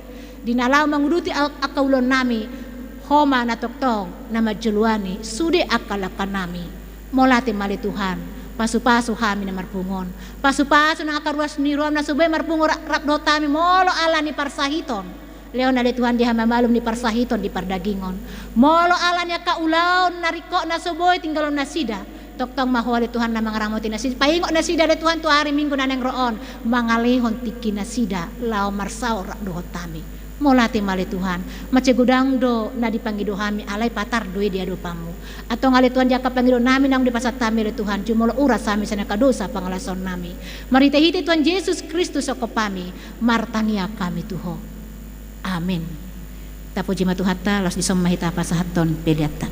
Di na laho manguduti a-, angka ulaonnami, Ho ma na tongtong na manjoloani sude angka langkanami. Mauliate ma ale Tuhan, pasupasu hami na marpungu on. Pasupasu nang angka ruas ni roham na so boi marpungu ra-, rap dohot hami molo ala ni parsahiton. Lehon ale Tuhan di hamamalum ni parsahiton di pardagingon. Molo ala ni angka ulaon na ringkot na so boi tinggalon nasida. Tongtong ma Ho ale Tuhan na mangaramoti nasida. Paingot nasida ale Tuhan tu ari Minggu na naeng ro on. Mangalehon tingki nasida laho marsaor rap dohot hami. Mauliate ma ale Tuhan. Mansai godang do na dipangido hami alai patar do i di adopanmu. Antong ale Tuhan di angka pangidoannami naung dipasahat hami ale Tuhan. Jumolo uras hami sian angka dosa pangalaosaonnami. Marhitehite Tuhan Jesus Kristus songkop hami. Martangiang hami tu Ho. Amen. Tapuji ma Tuhanta, laos dison ma hita pasahathon peleanta.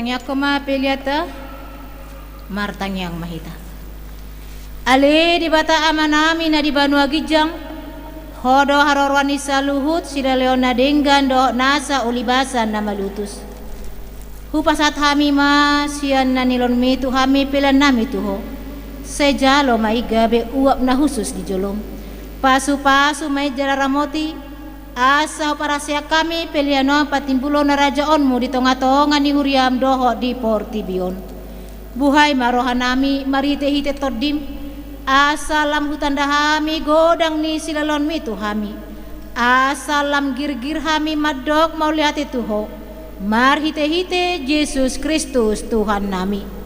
Tangiangkon ma peleanta. Martangiang ma hita. Ale Debata Amanami na di banua ginjang, Ho do haroroan ni saluhut silehonlehon na denggan dohot nasa ulibasan na malutus. Hupasahat hami ma sian na nilehonmi tu hami peleannami tu Ho. Sai jalo ma i gabe uap na hushus di jolom. Pasupasu ma i jala ramoti, asa huparsaehon hami pelean on patimbulhon harajaonmu di tongatonga ni huriam dohot di portibi on. Buhai ma rohanami marhitehite Tondim, asa lam hutanda hami godang ni silehonlehonmi tu hami. Asa lam girgir hami mandok mauliate tu Ho, marhitehite Jesus Kristus Tuhannami.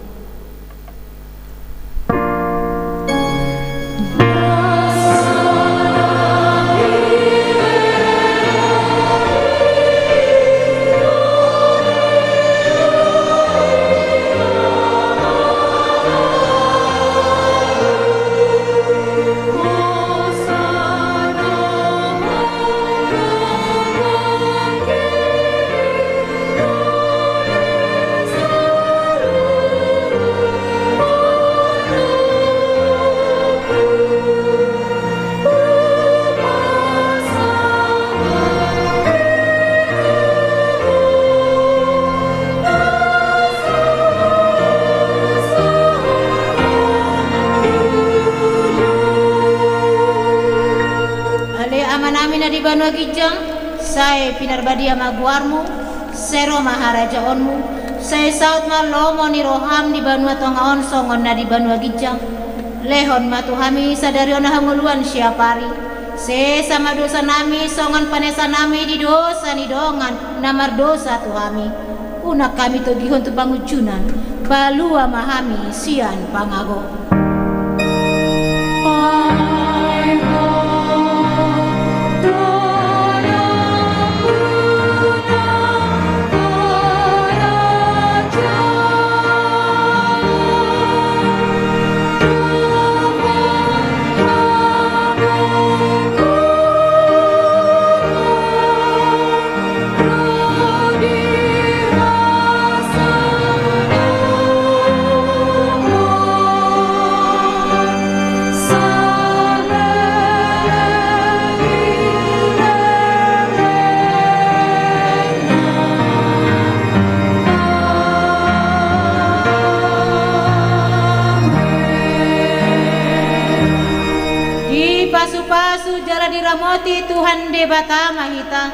Ale Amanami na di banua ginjang, sai pinarbadia ma goarmu, sai ro ma harajaonmu, sai saut ma lomo ni roham di banua tonga on songon na di banua ginjang. Lehon ma tu hami sadari on hangoluan siapari. Sesa ma dosanami songon panesanami di dosa ni dongan na mardosa tu hami. Unang hami togihon tu pangunjunan, palua ma hami sian pangago. Dipasupasu jala diramoti Tuhan Debata ma hita.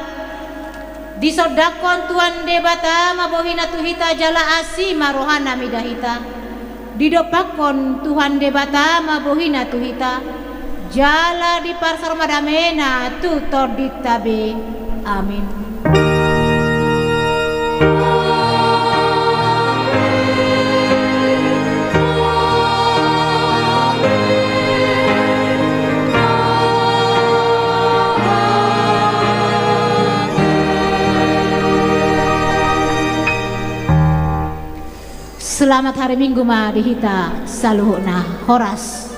Disondangkon Tuhan Debata ma bohina tu hita jala asi ma rohana mida hita. Didompakkon Tuhan Debata ma bohina tu hita, jala diparsaor ma damena tu tondinta be. Amin. Selamat hari Minggu ma di hita saluhutna. Horas.